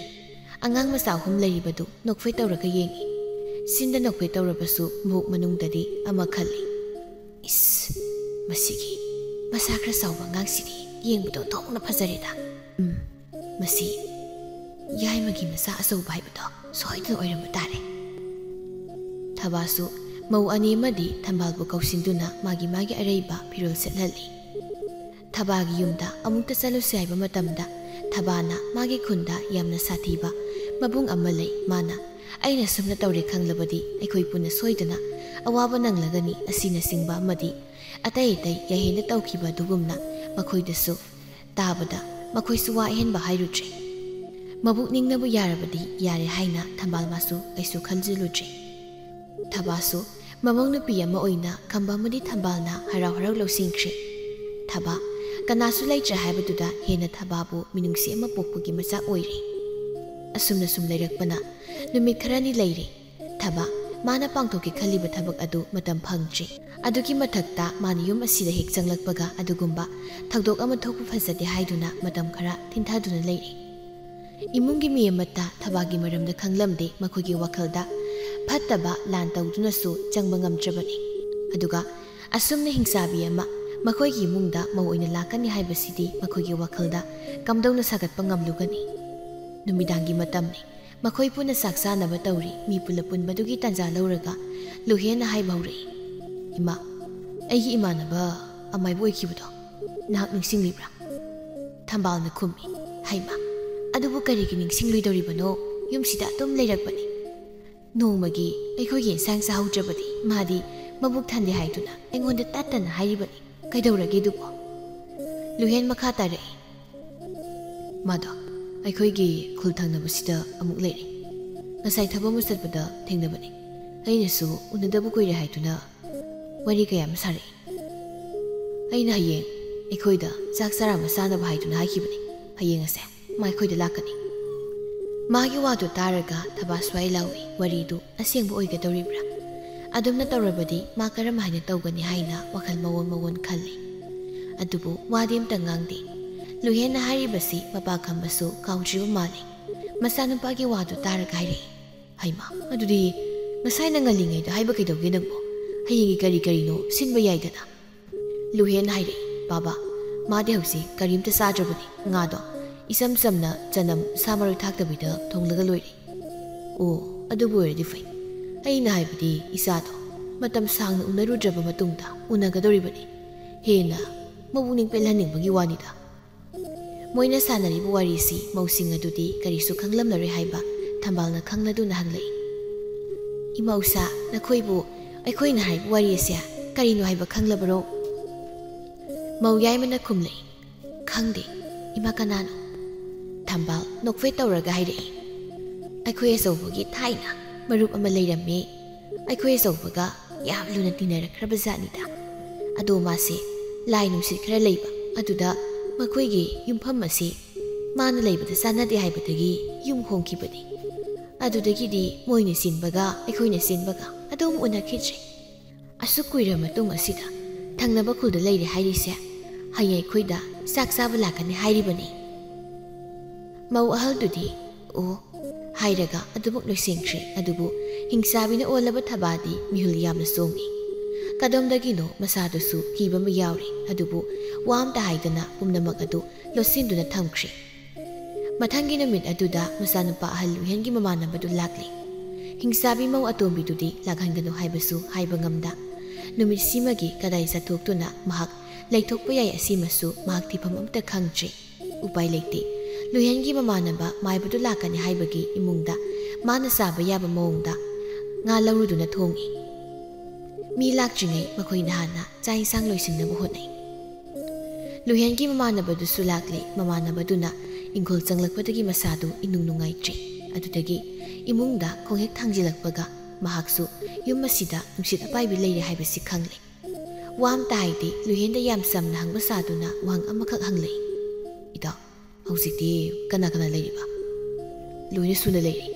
ꯑꯉꯥꯡ ꯃꯆꯥ ꯑꯍꯨꯝ ꯂꯩꯔꯤꯕꯗꯨ ꯅꯣꯛꯐꯦꯠ ꯇꯧꯔꯒ ꯌꯦꯡꯏ꯫ ꯁꯤꯟꯗ ꯅꯣꯛꯐꯦꯠ ꯇꯧꯔꯕꯁꯨ ꯃꯕꯨꯛ ꯃꯅꯨꯡꯗꯗꯤ ꯑꯃ ꯈꯜꯂꯤ꯫ "ꯏꯁ, ꯃꯁꯤꯒꯤ ꯃꯁꯥ ꯈꯔ ꯆꯥꯎꯕ ꯑꯉꯥꯡꯁꯤꯗꯤ ꯌꯦꯡꯕꯗ ꯑꯣꯟꯊꯣꯛꯅ ꯐꯖꯔꯦꯗ꯫ ꯎꯝ, ꯃꯁꯤ ꯌꯥꯏꯃꯒꯤ ꯃꯆꯥ ꯑꯆꯧꯕ ꯍꯥꯏꯕꯗꯣ ꯁꯣꯏꯗꯅ ꯑꯣꯏꯔꯝꯕ ꯇꯥꯔꯦ"꯫ ꯊꯕꯥꯁꯨ ꯃꯧ ꯑꯅꯤ ꯑꯃꯗꯤ ꯊꯝꯕꯥꯜꯕꯨ ꯀꯧꯁꯤꯟꯗꯨꯅ ꯃꯥꯒꯤ ꯃꯥꯒꯤ ꯑꯔꯩꯕ ꯐꯤꯔꯣꯜ ꯁꯦꯠꯍꯜꯂꯤ꯫ ꯊꯕꯥꯒꯤ ꯌꯨꯝꯗ ꯑꯃꯨꯛꯇ ꯆꯠꯂꯨꯁꯤ ꯍꯥꯏꯕ ꯃꯇꯝꯗ ꯊꯕꯥꯅ ꯃꯥꯒꯤ ꯈꯨꯟꯗ ꯌꯥꯝꯅ ꯁꯥꯊꯤꯕ ꯃꯕꯨꯡ ꯑꯃ ꯂꯩ꯫ ꯃꯥꯅ "ꯑꯩꯅ ꯁꯨꯝꯅ ꯇꯧꯔꯦ ꯈꯪꯂꯕꯗꯤ ꯑꯩꯈꯣꯏ ꯄꯨꯟꯅ ꯁꯣꯏꯗꯅ ꯑꯋꯥꯕ ꯅꯪꯂꯒꯅꯤ" ꯑꯁꯤꯅꯆꯤꯡꯕ ꯑꯃꯗꯤ ꯑꯇꯩ ꯑꯇꯩ ꯌꯥꯏꯍꯦꯟꯗ ꯇꯧꯈꯤꯕ ꯑꯗꯨꯒꯨꯝꯅ ꯃꯈꯣꯏꯗꯁꯨ ꯇꯥꯕꯗ ꯃꯈꯣꯏꯁꯨ ꯋꯥ ꯑꯍꯦꯟꯕ ꯍꯥꯏꯔꯨꯗ꯭ꯔꯦ꯫ ꯃꯕꯨꯛꯅꯤꯡꯅꯕꯨ ꯌꯥꯔꯕꯗꯤ ꯌꯥꯔꯦ ꯍꯥꯏꯅ ꯊꯝꯕꯥꯜ ꯃꯥꯁꯨ ꯀꯩꯁꯨ ꯈꯟꯖꯤꯜꯂꯨꯗ꯭ꯔꯦ꯫ ꯊꯕꯥꯁꯨ ꯃꯃꯧ ꯅꯨꯄꯤ ꯑꯃ ꯑꯣꯏꯅ ꯈꯝꯕ ꯑꯃꯗꯤ ꯊꯝꯕꯥꯜꯅ ꯍꯔꯥꯎ ꯍꯔꯥꯎ ꯂꯧꯁꯤꯟꯈ꯭ꯔꯦ꯫ ꯊꯕꯥ ꯀꯅꯥꯁꯨ ꯂꯩꯇ꯭ꯔꯦ ꯍꯥꯏꯕꯗꯨꯗ ꯍꯦꯟꯅ ꯊꯕꯥꯕꯨ ꯃꯤꯅꯨꯡꯁꯤ ꯑꯃ ꯄꯣꯛꯄꯒꯤ ꯃꯆꯥꯛ ꯑꯣꯏꯔꯦ꯫ ꯑꯁꯨꯝꯅ ꯁꯨꯝ ꯂꯩꯔꯛꯄꯅ ꯅꯨꯃꯤꯠ ꯈꯔꯅꯤ ꯂꯩꯔꯦ꯫ ꯊꯕꯥ ꯃꯥꯅ ꯄꯥꯡꯊꯣꯛꯀꯦ ꯈꯜꯂꯤꯕ ꯊꯕꯛ ꯑꯗꯨ ꯃꯇꯝ ꯐꯪꯗ꯭ꯔꯤ꯫ ꯑꯗꯨꯒꯤ ꯃꯊꯛꯇ ꯃꯥꯅ ꯌꯨꯝ ꯑꯁꯤꯗ ꯍꯦꯛ ꯆꯪꯂꯛꯄꯒ ꯑꯗꯨꯒꯨꯝꯕ ꯊꯧꯗꯣꯛ ꯑꯃ ꯊꯣꯛꯄ ꯐꯖꯗꯦ ꯍꯥꯏꯗꯨꯅ ꯃꯇꯝ ꯈꯔ ꯊꯤꯟꯊꯗꯨꯅ ꯂꯩꯔꯦ꯫ ꯏꯃꯨꯡꯒꯤ ꯃꯤ ꯑꯃꯠꯇ ꯊꯕꯥꯒꯤ ꯃꯔꯝꯗ ꯈꯪꯂꯝꯗꯦ꯫ ꯃꯈꯣꯏꯒꯤ ꯋꯥꯈꯜꯗ ꯐꯠꯇꯕ ꯂꯥꯟ ꯇꯧꯗꯨꯅꯁꯨ ꯆꯪꯕ ꯉꯝꯗ꯭ꯔꯕꯅꯤ꯫ ꯑꯗꯨꯒ ꯑꯁꯨꯝꯅ ꯍꯤꯡꯆꯥꯕꯤ ꯑꯃ ꯃꯈꯣꯏꯒꯤ ꯏꯃꯨꯡꯗ ꯃꯧ ꯑꯣꯏꯅ ꯂꯥꯛꯀꯅꯤ ꯍꯥꯏꯕꯁꯤꯗꯤ ꯃꯈꯣꯏꯒꯤ ꯋꯥꯈꯜꯗ ꯀꯝꯗꯧꯅ ꯁꯥꯒꯠꯄ ꯉꯝꯂꯨꯒꯅꯤ? ꯅꯨꯃꯤꯗꯥꯡꯒꯤ ꯃꯇꯝꯅꯤ꯫ ꯃꯈꯣꯏ ꯄꯨꯟꯅ ꯆꯥꯛ ꯆꯥꯅꯕ ꯇꯧꯔꯤ꯫ ꯃꯤ ꯄꯨꯂꯞ ꯄꯨꯟꯕꯗꯨꯒꯤ ꯇꯥꯟꯖꯥ ꯂꯧꯔꯒ ꯂꯨꯍꯦꯟꯅ ꯍꯥꯏꯕ ꯍꯧꯔꯛꯏ, "ꯏꯃꯥ, ꯑꯩꯒꯤ ꯏꯃꯥꯟꯅꯕ ꯑꯃꯥꯏꯕ ꯑꯣꯏꯈꯤꯕꯗꯣ ꯅꯍꯥꯛ ꯅꯤꯡꯁꯤꯡꯂꯤꯕ꯭ꯔꯥ?" ꯊꯝꯕꯥꯜꯅ ꯈꯨꯝꯃꯤ, "ꯍꯩꯃꯥ, ꯑꯗꯨꯕꯨ ꯀꯔꯤꯒꯤ ꯅꯤꯡꯁꯤꯡꯂꯣꯏꯗꯧꯔꯤꯕꯅꯣ? ꯌꯨꯝꯁꯤꯗ ꯑꯗꯨꯝ ꯂꯩꯔꯛꯄꯅꯤ꯫ ꯅꯣꯡꯃꯒꯤ ꯑꯩꯈꯣꯏꯒꯤ ꯏꯟꯁꯥꯡ ꯆꯥꯍꯧꯗ꯭ꯔꯕꯗꯤ ꯃꯥꯗꯤ ꯃꯕꯨꯛ ꯊꯟꯗꯦ ꯍꯥꯏꯗꯨꯅ ꯑꯩꯉꯣꯟꯗ ꯇꯠꯇꯅ ꯍꯥꯏꯔꯤꯕꯅꯤ꯫ ꯀꯩꯗꯧꯔꯒꯦ ꯑꯗꯨꯕꯣ?" ꯂꯨꯍꯦꯟ ꯃꯈꯥ ꯇꯥꯔꯛꯏ, "ꯃꯥꯗꯣ ꯑꯩꯈꯣꯏꯒꯤ ꯈꯨꯜ ꯊꯪꯅꯕꯁꯤꯗ ꯑꯃꯨꯛ ꯂꯩꯔꯦ꯫ ꯉꯁꯥꯏ ꯊꯕꯛ ꯑꯃ ꯆꯠꯄꯗ ꯊꯦꯡꯅꯕꯅꯤ꯫ ꯑꯩꯅꯁꯨ ꯎꯅꯗꯕ ꯀꯨꯏꯔꯦ ꯍꯥꯏꯗꯨꯅ ꯋꯥꯔꯤ ꯀꯌꯥ ꯑꯃ ꯁꯥꯔꯛꯏ꯫ ꯑꯩꯅ ꯍꯌꯦꯡ ꯑꯩꯈꯣꯏꯗ ꯆꯥꯛ ꯆꯔꯥ ꯑꯃ ꯆꯥꯅꯕ ꯍꯥꯏꯗꯨꯅ ꯍꯥꯏꯈꯤꯕꯅꯤ꯫ ꯍꯌꯦꯡ ꯑꯁꯦ ꯃꯥ ꯑꯩꯈꯣꯏꯗ ꯂꯥꯛꯀꯅꯤ꯫" ꯃꯥꯒꯤ ꯋꯥꯗꯨ ꯇꯥꯔꯒ ꯊꯕꯥ ꯁ꯭ꯋꯥꯏ ꯂꯥꯎꯏ꯫ ꯋꯥꯔꯤꯗꯨ ꯑꯁꯦꯡꯕ ꯑꯣꯏꯒꯗꯧꯔꯤꯕ꯭ꯔꯥ? ꯑꯗꯨꯝꯅ ꯇꯧꯔꯕꯗꯤ ꯃꯥ ꯀꯔꯝ ꯍꯥꯏꯅ ꯇꯧꯒꯅꯤ ꯍꯥꯏꯅ ꯋꯥꯈꯜ ꯃꯑꯣꯟ ꯃꯑꯣꯟ ꯈꯜꯂꯤ꯫ ꯑꯗꯨꯕꯨ ꯋꯥꯗꯤ ꯑꯝꯇ ꯉꯥꯡꯗꯦ꯫ ꯂꯨꯍꯦꯟꯅ ꯍꯥꯏꯔꯤꯕꯁꯤ ꯃꯄꯥ ꯈꯝꯕꯁꯨ ꯀꯥꯎꯗ꯭ꯔꯤꯕ ꯃꯥꯜꯂꯤ꯫ ꯃꯆꯥꯅꯨꯄꯥꯒꯤ ꯋꯥꯗꯨ ꯇꯥꯔꯒ ꯍꯥꯏꯔꯛꯏ, "ꯍꯩꯃꯥ, ꯑꯗꯨꯗꯤ ꯉꯁꯥꯏꯅ ꯉꯜꯂꯤꯉꯩꯗ ꯍꯥꯏꯕ ꯀꯩꯗꯧꯒꯦ ꯅꯪꯕꯣ? ꯍꯌꯦꯡꯒꯤ ꯀꯔꯤ ꯀꯔꯤꯅꯣ ꯁꯤꯟꯕ ꯌꯥꯏꯗꯅ꯫" ꯂꯨꯍꯦꯟꯅ ꯍꯥꯏꯔꯛꯏ, "ꯕꯥꯕꯥ, ꯃꯥꯗꯤ ꯍꯧꯖꯤꯛ ꯀꯔꯤꯝꯇ ꯆꯥꯗ꯭ꯔꯕꯅꯤ꯫ ꯉꯥꯗꯣ ꯏꯆꯝ ꯆꯝꯅ ꯆꯅꯝ, ꯁꯥ ꯃꯔꯣꯏ ꯊꯥꯛꯇꯕꯤꯗ ꯊꯣꯡꯂꯒ ꯂꯣꯏꯔꯦ꯫" "ꯑꯣ, ꯑꯗꯨꯕꯨ ꯑꯣꯏꯔꯗꯤ ꯐꯩ꯫ ꯑꯩꯅ ꯍꯥꯏꯕꯗꯤ ꯏꯆꯥꯗꯣ ꯃꯇꯝ ꯁꯥꯡꯅ ꯎꯅꯔꯨꯗ꯭ꯔꯕ ꯃꯇꯨꯡꯗ ꯎꯅꯒꯗꯧꯔꯤꯕꯅꯤ꯫ ꯍꯦꯟꯅ ꯃꯄꯨꯛꯅꯤꯡ ꯄꯦꯜꯍꯟꯅꯤꯡꯕꯒꯤ ꯋꯥꯅꯤꯗ꯫" ꯃꯣꯏꯅ ꯁꯥꯟꯅꯔꯤꯕ ꯋꯥꯔꯤꯁꯤ ꯃꯧꯁꯤꯡ ꯑꯗꯨꯗꯤ ꯀꯔꯤꯁꯨ ꯈꯪꯂꯝꯂꯔꯣꯏ ꯍꯥꯏꯕ ꯊꯝꯕꯥꯜꯅ ꯈꯪꯂꯗꯨꯅ ꯍꯪꯂꯛꯏ, "ꯏꯃꯧꯁꯥ, ꯅꯈꯣꯏꯕꯨ ꯑꯩꯈꯣꯏꯅ ꯍꯥꯏꯕ ꯋꯥꯔꯤ ꯑꯁꯦ ꯀꯔꯤꯅꯣ ꯍꯥꯏꯕ ꯈꯪꯂꯕꯔꯣ?" ꯃꯧ ꯌꯥꯏꯃꯅ ꯈꯨꯝꯂꯛꯏ, "ꯈꯪꯗꯦ, ꯏꯃꯥ, ꯀꯅꯥꯅꯣ?" ꯊꯝꯕꯥꯜ ꯅꯣꯛꯐꯦꯠ ꯇꯧꯔꯒ ꯍꯥꯏꯔꯛꯏ, "ꯑꯩꯈꯣꯏ ꯑꯆꯧꯕꯒꯤ ꯊꯥꯏꯅ ꯃꯔꯨꯞ ꯑꯃ ꯂꯩꯔꯝꯃꯤ꯫ ꯑꯩꯈꯣꯏ ꯑꯆꯧꯕꯒ ꯌꯥꯝ ꯂꯨꯅ ꯇꯤꯟꯅꯔꯛꯈ꯭ꯔꯕ ꯖꯥꯠꯅꯤꯗ꯫ ꯑꯗꯣ ꯃꯥꯁꯦ ꯂꯥꯏ ꯅꯨꯡꯁꯤꯠ ꯈꯔ ꯂꯩꯕ, ꯑꯗꯨꯗ ꯃꯈꯣꯏꯒꯤ ꯌꯨꯝꯐꯝ ꯑꯁꯤ ꯃꯥꯅ ꯂꯩꯕꯗ ꯆꯥꯟꯅꯗꯦ ꯍꯥꯏꯕꯗꯒꯤ ꯌꯨꯝ ꯍꯣꯡꯈꯤꯕꯅꯤ꯫ ꯑꯗꯨꯗꯒꯤꯗꯤ ꯃꯣꯏꯅ ꯆꯤꯟꯕꯒ ꯑꯩꯈꯣꯏꯅ ꯆꯤꯟꯕꯒ ꯑꯗꯨꯝ ꯎꯅꯈꯤꯗ꯭ꯔꯦ꯫ ꯑꯁꯨꯛ ꯀꯨꯏꯔ ꯃꯇꯨꯡ ꯑꯁꯤꯗ ꯊꯪꯅꯕ ꯈꯨꯜꯗ ꯂꯩꯔꯦ ꯍꯥꯏꯔꯤꯁꯦ ꯍꯌꯦꯡ ꯑꯩꯈꯣꯏꯗ ꯆꯥꯛ ꯆꯥꯕ ꯂꯥꯛꯀꯅꯤ ꯍꯥꯏꯔꯤꯕꯅꯤ꯫" ꯃꯧ ꯑꯍꯜꯗꯨꯗꯤ, "ꯑꯣ, ꯍꯥꯏꯔꯒ ꯑꯗꯨꯃꯛ ꯂꯣꯏꯁꯤꯟꯈ꯭ꯔꯦ꯫ ꯑꯗꯨꯕꯨ ꯍꯤꯡꯆꯥꯕꯤꯅ ꯑꯣꯜꯂꯕ ꯊꯕꯥꯗꯤ ꯃꯤꯍꯨꯜ ꯌꯥꯝꯅ ꯆꯣꯡꯏ꯫ ꯀꯗꯣꯝꯗꯒꯤꯅꯣ ꯃꯁꯥꯗꯨꯁꯨ ꯀꯤꯕ ꯑꯃ ꯌꯥꯎꯔꯤ꯫ ꯑꯗꯨꯕꯨ ꯋꯥ ꯑꯝꯇ ꯍꯥꯏꯗꯅ ꯄꯨꯝꯅꯃꯛ ꯑꯗꯨ ꯂꯣꯠꯁꯤꯟꯗꯨꯅ ꯊꯝꯈ꯭ꯔꯦ꯫ ꯃꯊꯪꯒꯤ ꯅꯨꯃꯤꯠ ꯑꯗꯨꯗ ꯃꯆꯥꯅꯨꯄꯥ ꯑꯍꯜ ꯂꯨꯍꯦꯟꯒꯤ ꯃꯃꯥꯟꯅꯕꯗꯨ ꯂꯥꯛꯂꯦ꯫ ꯍꯤꯡꯆꯥꯕꯤ ꯃꯧ ꯑꯇꯣꯝꯕꯤꯗꯨꯗꯤ ꯂꯥꯛꯍꯟꯒꯅꯨ ꯍꯥꯏꯕꯁꯨ ꯍꯥꯏꯕ ꯉꯝꯗ, ꯅꯨꯃꯤꯠꯁꯤꯃꯒꯤ ꯀꯗꯥꯏ ꯆꯠꯊꯣꯛꯇꯨꯅ ꯃꯍꯥꯛ ꯂꯩꯊꯣꯛꯄ ꯌꯥꯏ, ꯑꯁꯤꯃꯁꯨ ꯃꯍꯥꯛ ꯊꯤꯐꯝ ꯑꯝꯇ ꯈꯪꯗ꯭ꯔꯦ꯫ ꯎꯄꯥꯏ ꯂꯩꯇꯦ꯫ ꯂꯨꯍꯦꯟꯒꯤ ꯃꯃꯥꯟꯅꯕ ꯃꯥꯏꯕꯗꯨ ꯂꯥꯛꯀꯅꯤ ꯍꯥꯏꯕꯒꯤ ꯏꯃꯨꯡꯗ ꯃꯥꯅ ꯆꯥꯕ ꯌꯥꯕ ꯃꯑꯣꯡꯗ ꯉꯥ ꯂꯧꯔꯨꯗꯨꯅ ꯊꯣꯡꯏ꯫ ꯃꯤ ꯂꯥꯛꯇ꯭ꯔꯤꯉꯩ ꯃꯈꯣꯏꯅ ꯍꯥꯟꯅ ꯆꯥꯛ ꯏꯟꯁꯥꯡ ꯂꯣꯏꯁꯤꯟꯅꯕ ꯍꯣꯠꯅꯩ꯫ ꯂꯨꯍꯦꯟꯒꯤ ꯃꯃꯥꯟꯅꯕꯗꯨꯁꯨ ꯂꯥꯛꯂꯦ꯫ ꯃꯃꯥꯟꯅꯕꯗꯨꯅ ꯏꯪꯈꯣꯜ ꯆꯪꯂꯛꯄꯗꯒꯤ ꯃꯁꯥꯗꯨ ꯏꯅꯨꯡ ꯅꯨꯡꯉꯥꯏꯇ꯭ꯔꯦ꯫ ꯑꯗꯨꯗꯒꯤ ꯏꯃꯨꯡꯗ ꯈꯣꯡꯍꯦꯛ ꯊꯥꯡꯖꯤꯜꯂꯛꯄꯒ ꯃꯍꯥꯛꯁꯨ ꯌꯨꯝ ꯑꯁꯤꯗ ꯅꯨꯡꯁꯤꯠ ꯑꯄꯥꯏꯕꯤ ꯂꯩꯔꯦ ꯍꯥꯏꯕꯁꯤ ꯈꯪꯂꯦ꯫ ꯋꯥ ꯑꯝꯇ ꯍꯥꯏꯗꯦ꯫ ꯂꯨꯍꯦꯟꯗ ꯌꯥꯝ ꯆꯝꯅ ꯍꯪꯕ ꯁꯥꯗꯨꯅ ꯋꯥꯍꯪ ꯑꯃꯈꯛ ꯍꯪꯂꯛꯏ, "ꯏꯇꯥꯎ, ꯍꯧꯖꯤꯛꯇꯤ ꯀꯅꯥ ꯀꯅꯥ ꯂꯩꯔꯤꯕ?" "ꯂꯣꯏꯅ ꯁꯨꯅ ꯂꯩꯔꯤ꯫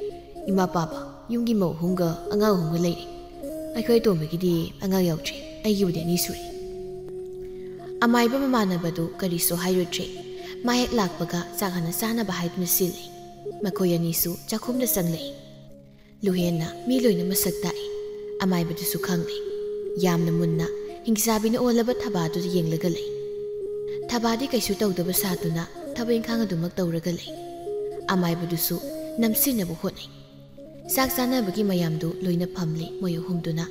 ꯏꯃꯥ ꯄꯥꯕ, ꯌꯨꯝꯒꯤ ꯃꯧ ꯑꯍꯨꯝꯒ ꯑꯉꯥꯡ ꯑꯍꯨꯝꯒ ꯂꯩꯔꯤ꯫ ꯑꯩꯈꯣꯏ ꯑꯇꯣꯝꯕꯒꯤꯗꯤ ꯑꯉꯥꯡ ꯌꯥꯎꯗ꯭ꯔꯤ꯫ ꯑꯩꯒꯤꯕꯨꯗꯤ ꯑꯅꯤ ꯁꯨꯔꯦ꯫" ꯑꯃꯥꯏꯕ ꯃꯃꯥꯟꯅꯕꯗꯨ ꯀꯔꯤꯁꯨ ꯍꯥꯏꯔꯨꯗ꯭ꯔꯦ꯫ ꯃꯥ ꯍꯦꯛ ꯂꯥꯛꯄꯒ ꯆꯥꯛ ꯍꯥꯟꯅ ꯆꯥꯅꯕ ꯍꯥꯏꯗꯨꯅ ꯁꯤꯜꯂꯤ꯫ ꯃꯈꯣꯏ ꯑꯅꯤꯁꯨ ꯆꯥꯛꯈꯨꯝꯗ ꯆꯪꯂꯛꯏ꯫ ꯂꯨꯍꯦꯟꯅ ꯃꯤ ꯂꯣꯏꯅ ꯃꯁꯛ ꯇꯥꯛꯏ꯫ ꯑꯃꯥꯏꯕꯗꯨꯁꯨ ꯈꯪꯂꯦ꯫ ꯌꯥꯝꯅ ꯃꯨꯟꯅ ꯍꯤꯡꯆꯥꯕꯤꯅ ꯑꯣꯜꯂꯕ ꯊꯕꯥꯗꯨꯗ ꯌꯦꯡꯂꯒ ꯂꯩ꯫ ꯊꯕꯥꯗꯤ ꯀꯩꯁꯨ ꯇꯧꯗꯕ ꯁꯥꯗꯨꯅ ꯊꯕꯛ ꯏꯪꯈꯥꯡ ꯑꯗꯨꯃꯛ ꯇꯧꯔꯒ ꯂꯩ꯫ ꯑꯃꯥꯏꯕꯗꯨꯁꯨ ꯅꯝꯁꯤꯟꯅꯕ ꯍꯣꯠꯅꯩ꯫ ꯆꯥꯛ ꯆꯥꯅꯕꯒꯤ ꯃꯌꯥꯝꯗꯨ ꯂꯣꯏꯅ ꯐꯝꯂꯤ꯫ ꯃꯣꯏ ꯑꯍꯨꯝꯗꯨꯅ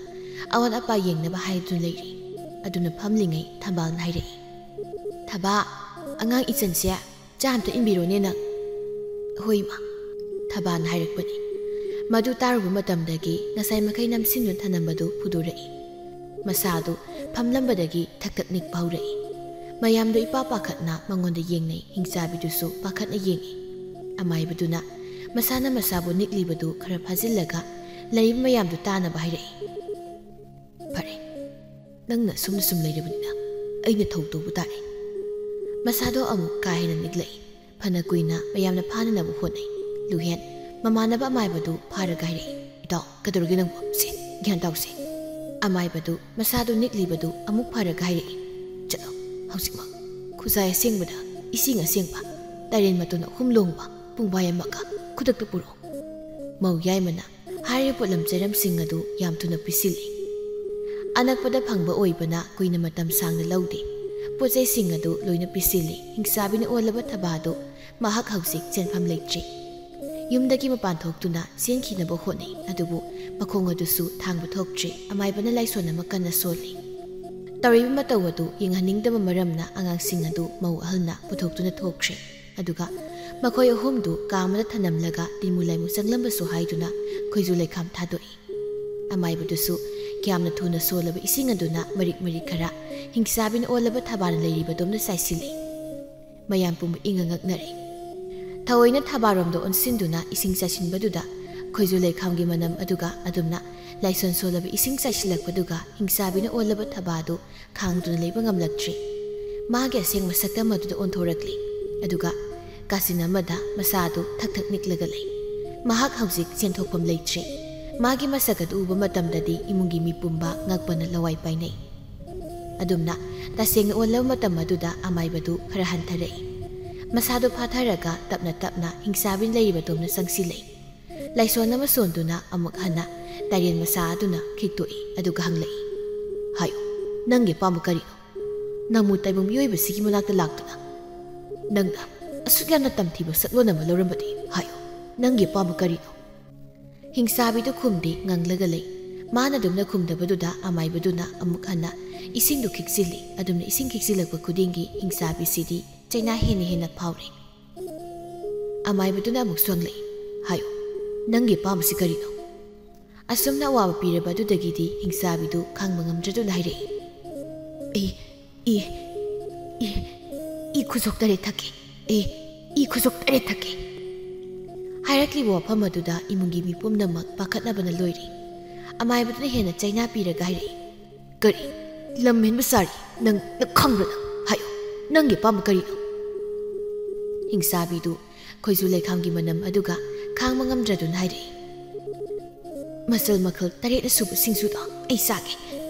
ꯑꯋꯥꯠ ꯑꯄꯥ ꯌꯦꯡꯅꯕ ꯍꯥꯏꯗꯨꯅ ꯂꯩꯔꯤ꯫ ꯑꯗꯨꯅ ꯐꯝꯂꯤꯉꯩ ꯊꯝꯕꯥꯜꯅ ꯍꯥꯏꯔꯛꯏ, "ꯊꯕꯥ, ꯑꯉꯥꯡ ꯏꯆꯟꯁꯦ ꯆꯥ ꯑꯝꯇ ꯏꯟꯕꯤꯔꯣꯅꯦ ꯅꯪ꯫" "ꯍꯣꯏ, ꯏꯃꯥ꯫" ꯊꯕꯥꯅ ꯍꯥꯏꯔꯛꯄꯅꯤ꯫ ꯃꯗꯨ ꯇꯥꯔꯨꯕ ꯃꯇꯝꯗꯒꯤ ꯉꯁꯥꯏ ꯃꯈꯩ ꯅꯝꯁꯤꯟꯗꯨꯅ ꯊꯅꯝꯕꯗꯨ ꯐꯨꯗꯣꯔꯛꯏ꯫ ꯃꯁꯥꯗꯨ ꯐꯝꯂꯝꯕꯗꯒꯤ ꯊꯛ ꯊꯛ ꯅꯤꯛꯄ ꯍꯧꯔꯛꯏ꯫ ꯃꯌꯥꯝꯗꯨ ꯏꯄꯥ ꯄꯥꯈꯠꯅ ꯃꯉꯣꯟꯗ ꯌꯦꯡꯅꯩ꯫ ꯍꯤꯡꯆꯥꯕꯤꯗꯨꯁꯨ ꯄꯥꯈꯠꯅ ꯌꯦꯡꯏ꯫ ꯑꯃꯥꯏꯕꯗꯨꯅ ꯃꯁꯥꯅ ꯃꯁꯥꯕꯨ ꯅꯤꯛꯂꯤꯕꯗꯨ ꯈꯔ ꯐꯥꯖꯤꯜꯂꯒ ꯂꯩꯔꯤꯕ ꯃꯌꯥꯝꯗꯨ ꯇꯥꯅꯕ ꯍꯥꯏꯔꯛꯏ, "ꯐꯔꯦ, ꯅꯪꯅ ꯑꯁꯨꯝꯅ ꯁꯨꯝ ꯂꯩꯔꯕꯅꯤꯅ ꯑꯩꯅ ꯊꯧ ꯇꯧꯕ ꯇꯥꯔꯦ꯫" ꯃꯁꯥꯗꯣ ꯑꯃꯨꯛ ꯀꯥ ꯍꯦꯟꯅ ꯅꯤꯛꯂꯛꯏ꯫ ꯐꯅ ꯀꯨꯏꯅ ꯃꯌꯥꯝꯅ ꯐꯥꯅꯅꯕ ꯍꯣꯠꯅꯩ꯫ ꯂꯨꯍꯦꯟ ꯃꯃꯥꯟꯅꯕ ꯑꯃꯥꯏꯕꯗꯨ ꯐꯥꯔꯒ ꯍꯥꯏꯔꯛꯏ, "ꯏꯇꯥꯎ, ꯀꯩꯗꯧꯔꯒꯦ ꯅꯪꯕꯨ? ꯁꯦ, ꯒ꯭ꯌꯥꯟ ꯇꯥꯎꯁꯦ꯫" ꯑꯃꯥꯏꯕꯗꯨ ꯃꯁꯥꯗꯨ ꯅꯤꯛꯂꯤꯕꯗꯨ ꯑꯃꯨꯛ ꯐꯥꯔꯒ ꯍꯥꯏꯔꯛꯏ, "ꯆꯠꯂꯣ, ꯍꯧꯖꯤꯛꯃꯛ ꯈꯨꯖꯥꯏ ꯑꯁꯦꯡꯕꯗ ꯏꯁꯤꯡ ꯑꯁꯦꯡꯕ, ꯇꯔꯦꯟ ꯃꯇꯣꯟ ꯑꯍꯨꯝ ꯂꯣꯡꯕ ꯄꯨꯡꯕꯥꯏ ꯑꯃꯒ ꯈꯨꯗꯛꯇ ꯄꯨꯔꯛꯑꯣ꯫ ꯃꯧ ꯌꯥꯏꯃꯅ ꯍꯥꯏꯔꯤꯕ ꯄꯣꯠꯂꯝ ꯆꯩꯔꯝꯁꯤꯡ ꯑꯗꯨ ꯌꯥꯝ ꯊꯨꯅ ꯄꯤꯁꯤꯜꯂꯤ꯫ ꯑꯅꯛꯄꯗ ꯐꯪꯕ ꯑꯣꯏꯕꯅ ꯀꯨꯏꯅ ꯃꯇꯝ ꯁꯥꯡꯅ ꯂꯧꯗꯦ꯫ ꯄꯣꯠ ꯆꯩꯁꯤꯡ ꯑꯗꯨ ꯂꯣꯏꯅ ꯄꯤꯁꯤꯜꯂꯤ꯫ ꯍꯤꯡꯆꯥꯕꯤꯅ ꯑꯣꯜꯂꯕ ꯊꯕꯥꯗꯨ ꯃꯍꯥꯛ ꯍꯧꯖꯤꯛ ꯆꯦꯟꯐꯝ ꯂꯩꯇ꯭ꯔꯤ꯫ ꯌꯨꯝꯗꯒꯤ ꯃꯄꯥꯟ ꯊꯣꯛꯇꯨꯅ ꯆꯦꯟꯈꯤꯅꯕ ꯍꯣꯠꯅꯩ, ꯑꯗꯨꯕꯨ ꯃꯈꯣꯡ ꯑꯗꯨꯁꯨ ꯊꯥꯡꯕ ꯊꯣꯛꯇ꯭ꯔꯤ꯫ ꯑꯃꯥꯏꯕꯅ ꯂꯥꯏꯁꯣꯟ ꯑꯃ ꯀꯟꯅ ꯁꯣꯜꯂꯤ꯫ ꯇꯧꯔꯤꯕ ꯃꯇꯧ ꯑꯗꯨ ꯌꯦꯡꯍꯟꯅꯤꯡꯗꯕ ꯃꯔꯝꯅ ꯑꯉꯥꯡꯁꯤꯡ ꯑꯗꯨ ꯃꯧ ꯑꯍꯜꯅ ꯄꯨꯊꯣꯛꯇꯨꯅ ꯊꯣꯛꯈ꯭ꯔꯦ꯫ ꯑꯗꯨꯒ ꯃꯈꯣꯏ ꯑꯍꯨꯝꯗꯨ ꯀꯥ ꯑꯃꯗ ꯊꯅꯝꯂꯒ ꯇꯤꯟꯃꯨ ꯂꯥꯏꯃꯨ ꯆꯪꯂꯝꯕꯁꯨ ꯍꯥꯏꯗꯨꯅ ꯈꯣꯏꯖꯨ ꯂꯩꯈꯥꯝ ꯊꯥꯗꯣꯛꯏ꯫ ꯑꯃꯥꯏꯕꯗꯨꯁꯨ ꯀꯌꯥꯝꯅ ꯊꯨꯅ ꯁꯣꯜꯂꯕ ꯏꯁꯤꯡ ꯑꯗꯨꯅ ꯃꯔꯤꯛ ꯃꯔꯤꯛ ꯈꯔ ꯍꯤꯡꯆꯥꯕꯤꯅ ꯑꯣꯜꯂꯕ ꯊꯕꯥꯅ ꯂꯩꯔꯤꯕꯗꯣꯝꯗ ꯆꯥꯏꯁꯤꯜꯂꯤ꯫ ꯃꯌꯥꯝ ꯄꯨꯝꯕ ꯏꯪꯉ ꯉꯛꯅꯔꯦ꯫ ꯊꯑꯣꯏꯅ ꯊꯕꯥꯔꯣꯝꯗ ꯑꯣꯟꯁꯤꯟꯗꯨꯅ ꯏꯁꯤꯡ ꯆꯥꯏꯁꯤꯟꯕꯗꯨꯗ ꯈꯣꯏꯖꯨ ꯂꯩꯈꯥꯝꯒꯤ ꯃꯅꯝ ꯑꯗꯨꯒ ꯑꯗꯨꯝꯅ ꯂꯥꯏꯁꯣꯟ ꯁꯣꯜꯂꯕ ꯏꯁꯤꯡ ꯆꯥꯏꯁꯤꯜꯂꯛꯄꯗꯨꯒ ꯍꯤꯡꯆꯥꯕꯤꯅ ꯑꯣꯜꯂꯕ ꯊꯕꯥꯗꯨ ꯈꯥꯡꯗꯨꯅ ꯂꯩꯕ ꯉꯝꯂꯛꯇ꯭ꯔꯤ꯫ ꯃꯥꯒꯤ ꯑꯁꯦꯡꯕ ꯁꯛꯇꯝ ꯑꯗꯨꯗ ꯑꯣꯟꯊꯣꯔꯛꯂꯤ꯫ ꯑꯗꯨꯒ ꯀꯥꯆꯤꯟ ꯑꯃꯗ ꯃꯁꯥꯗꯨ ꯊꯛ ꯊꯛ ꯅꯤꯛꯂꯒ ꯂꯩ꯫ ꯃꯍꯥꯛ ꯍꯧꯖꯤꯛ ꯆꯦꯟꯊꯣꯛꯐꯝ ꯂꯩꯇ꯭ꯔꯤ꯫ ꯃꯥꯒꯤ ꯃꯁꯛ ꯑꯗꯨ ꯎꯕ ꯃꯇꯝꯗꯗꯤ ꯏꯃꯨꯡꯒꯤ ꯃꯤ ꯄꯨꯝꯕ ꯉꯛꯄꯅ ꯂꯋꯥꯏ ꯄꯥꯏꯅꯩ꯫ ꯑꯗꯨꯝꯅ ꯇꯁꯦꯡꯅ ꯑꯣꯜꯂꯕ ꯃꯇꯝ ꯑꯗꯨꯗ ꯑꯃꯥꯏꯕꯗꯨ ꯈꯔ ꯍꯟꯊꯔꯛꯏ꯫ ꯃꯁꯥꯗꯨ ꯐꯥꯊꯔꯒ ꯇꯞꯅ ꯇꯞꯅ ꯍꯤꯡꯆꯥꯕꯤ ꯂꯩꯔꯤꯕ ꯇꯣꯝꯅ ꯆꯪꯁꯤꯜꯂꯛꯏ꯫ ꯂꯥꯏꯁꯣꯟ ꯑꯃ ꯁꯣꯟꯗꯨꯅ ꯑꯃꯨꯛ ꯍꯟꯅ ꯇꯥꯏꯔꯦꯟ ꯃꯁꯥ ꯑꯗꯨꯅ ꯈꯤꯛꯇꯣꯛꯏ, ꯑꯗꯨꯒ ꯍꯪꯂꯛꯏ, "ꯍꯥꯏꯌꯨ, ꯅꯪꯒꯤ ꯑꯄꯥꯝꯕ ꯀꯔꯤꯅꯣ? ꯅꯃꯨ ꯇꯥꯏꯕꯪ ꯃꯤꯑꯣꯏꯕꯁꯤꯒꯤ ꯃꯅꯥꯛꯇ ꯂꯥꯛꯇꯨꯅ ꯅꯪꯅ ꯑꯁꯨꯛ ꯌꯥꯝꯅ ꯇꯝꯊꯤꯕ ꯁꯛꯂꯣꯟ ꯑꯃ ꯂꯧꯔꯝꯕꯗꯤ ꯍꯥꯏꯌꯨ, ꯅꯪꯒꯤ ꯑꯄꯥꯝꯕ ꯀꯔꯤꯅꯣ?" ꯍꯤꯡꯆꯥꯕꯤꯗꯨ ꯈꯨꯝꯗꯦ, ꯉꯪꯂꯒ ꯂꯩ꯫ ꯃꯥꯅ ꯑꯗꯨꯝꯅ ꯈꯨꯝꯗꯕꯗꯨꯗ ꯑꯃꯥꯏꯕꯗꯨꯅ ꯑꯃꯨꯛ ꯍꯟꯅ ꯏꯁꯤꯡꯗꯨ ꯈꯤꯛꯆꯤꯜꯂꯤ꯫ ꯑꯗꯨꯝꯅ ꯏꯁꯤꯡ ꯈꯤꯛꯆꯤꯜꯂꯛꯄ ꯈꯨꯗꯤꯡꯒꯤ ꯍꯤꯡꯆꯥꯕꯤꯁꯤꯗꯤ ꯆꯩꯅꯥ ꯍꯦꯟꯅ ꯍꯦꯟꯅ ꯐꯥꯎꯔꯦ꯫ ꯑꯃꯥꯏꯕꯗꯨꯅ ꯑꯃꯨꯛ ꯁꯣꯟꯂꯛꯏ, "ꯍꯥꯏꯌꯨ, ꯅꯪꯒꯤ ꯑꯄꯥꯝꯕꯁꯤ ꯀꯔꯤꯅꯣ?" ꯑꯁꯨꯝꯅ ꯑꯋꯥꯕ ꯄꯤꯔꯕ ꯑꯗꯨꯗꯒꯤꯗꯤ ꯍꯤꯡꯆꯥꯕꯤꯗꯨ ꯈꯥꯡꯕ ꯉꯝꯗ꯭ꯔꯗꯨꯅ ꯍꯥꯏꯔꯛꯏ, "ꯑꯩ, ꯏ, ꯏ, ꯏ ꯈꯨꯖꯣꯛ ꯇꯔꯦꯠ ꯊꯛꯀꯦ꯫ ꯑꯩ, ꯏ ꯈꯨꯖꯣꯛ ꯇꯔꯦꯠ ꯊꯛꯀꯦ꯫" ꯍꯥꯏꯔꯛꯂꯤꯕ ꯋꯥꯐꯝ ꯑꯗꯨꯗ ꯏꯃꯨꯡꯒꯤ ꯃꯤ ꯄꯨꯝꯅꯃꯛ ꯄꯥꯈꯠꯅꯕꯅ ꯂꯣꯏꯔꯦ꯫ ꯑꯃꯥꯏꯕꯗꯨꯅ ꯍꯦꯟꯅ ꯆꯩꯅꯥ ꯄꯤꯔꯒ ꯍꯥꯏꯔꯛꯏ, "ꯀꯔꯤ? ꯂꯝ ꯍꯦꯟꯕ ꯁꯥꯔꯤ? ꯅꯪ, ꯅꯪ ꯈꯪꯕ꯭ꯔꯥ ꯅꯪ? ꯍꯥꯏꯌꯨ, ꯅꯪꯒꯤ ꯑꯄꯥꯝꯕ ꯀꯔꯤꯅꯣ?" ꯍꯤꯡꯆꯥꯕꯤꯗꯨ ꯈꯣꯏꯖꯨ ꯂꯩꯈꯥꯝꯒꯤ ꯃꯅꯝ ꯑꯗꯨꯒ ꯈꯥꯡꯕ ꯉꯝꯗ꯭ꯔꯗꯨꯅ ꯍꯥꯏꯔꯛꯏ, "ꯃꯆꯜ ꯃꯈꯜ ꯇꯔꯦꯠꯅ ꯁꯨꯕ ꯁꯤꯡꯖꯨꯗꯣ ꯑꯩ ꯆꯥꯒꯦ꯫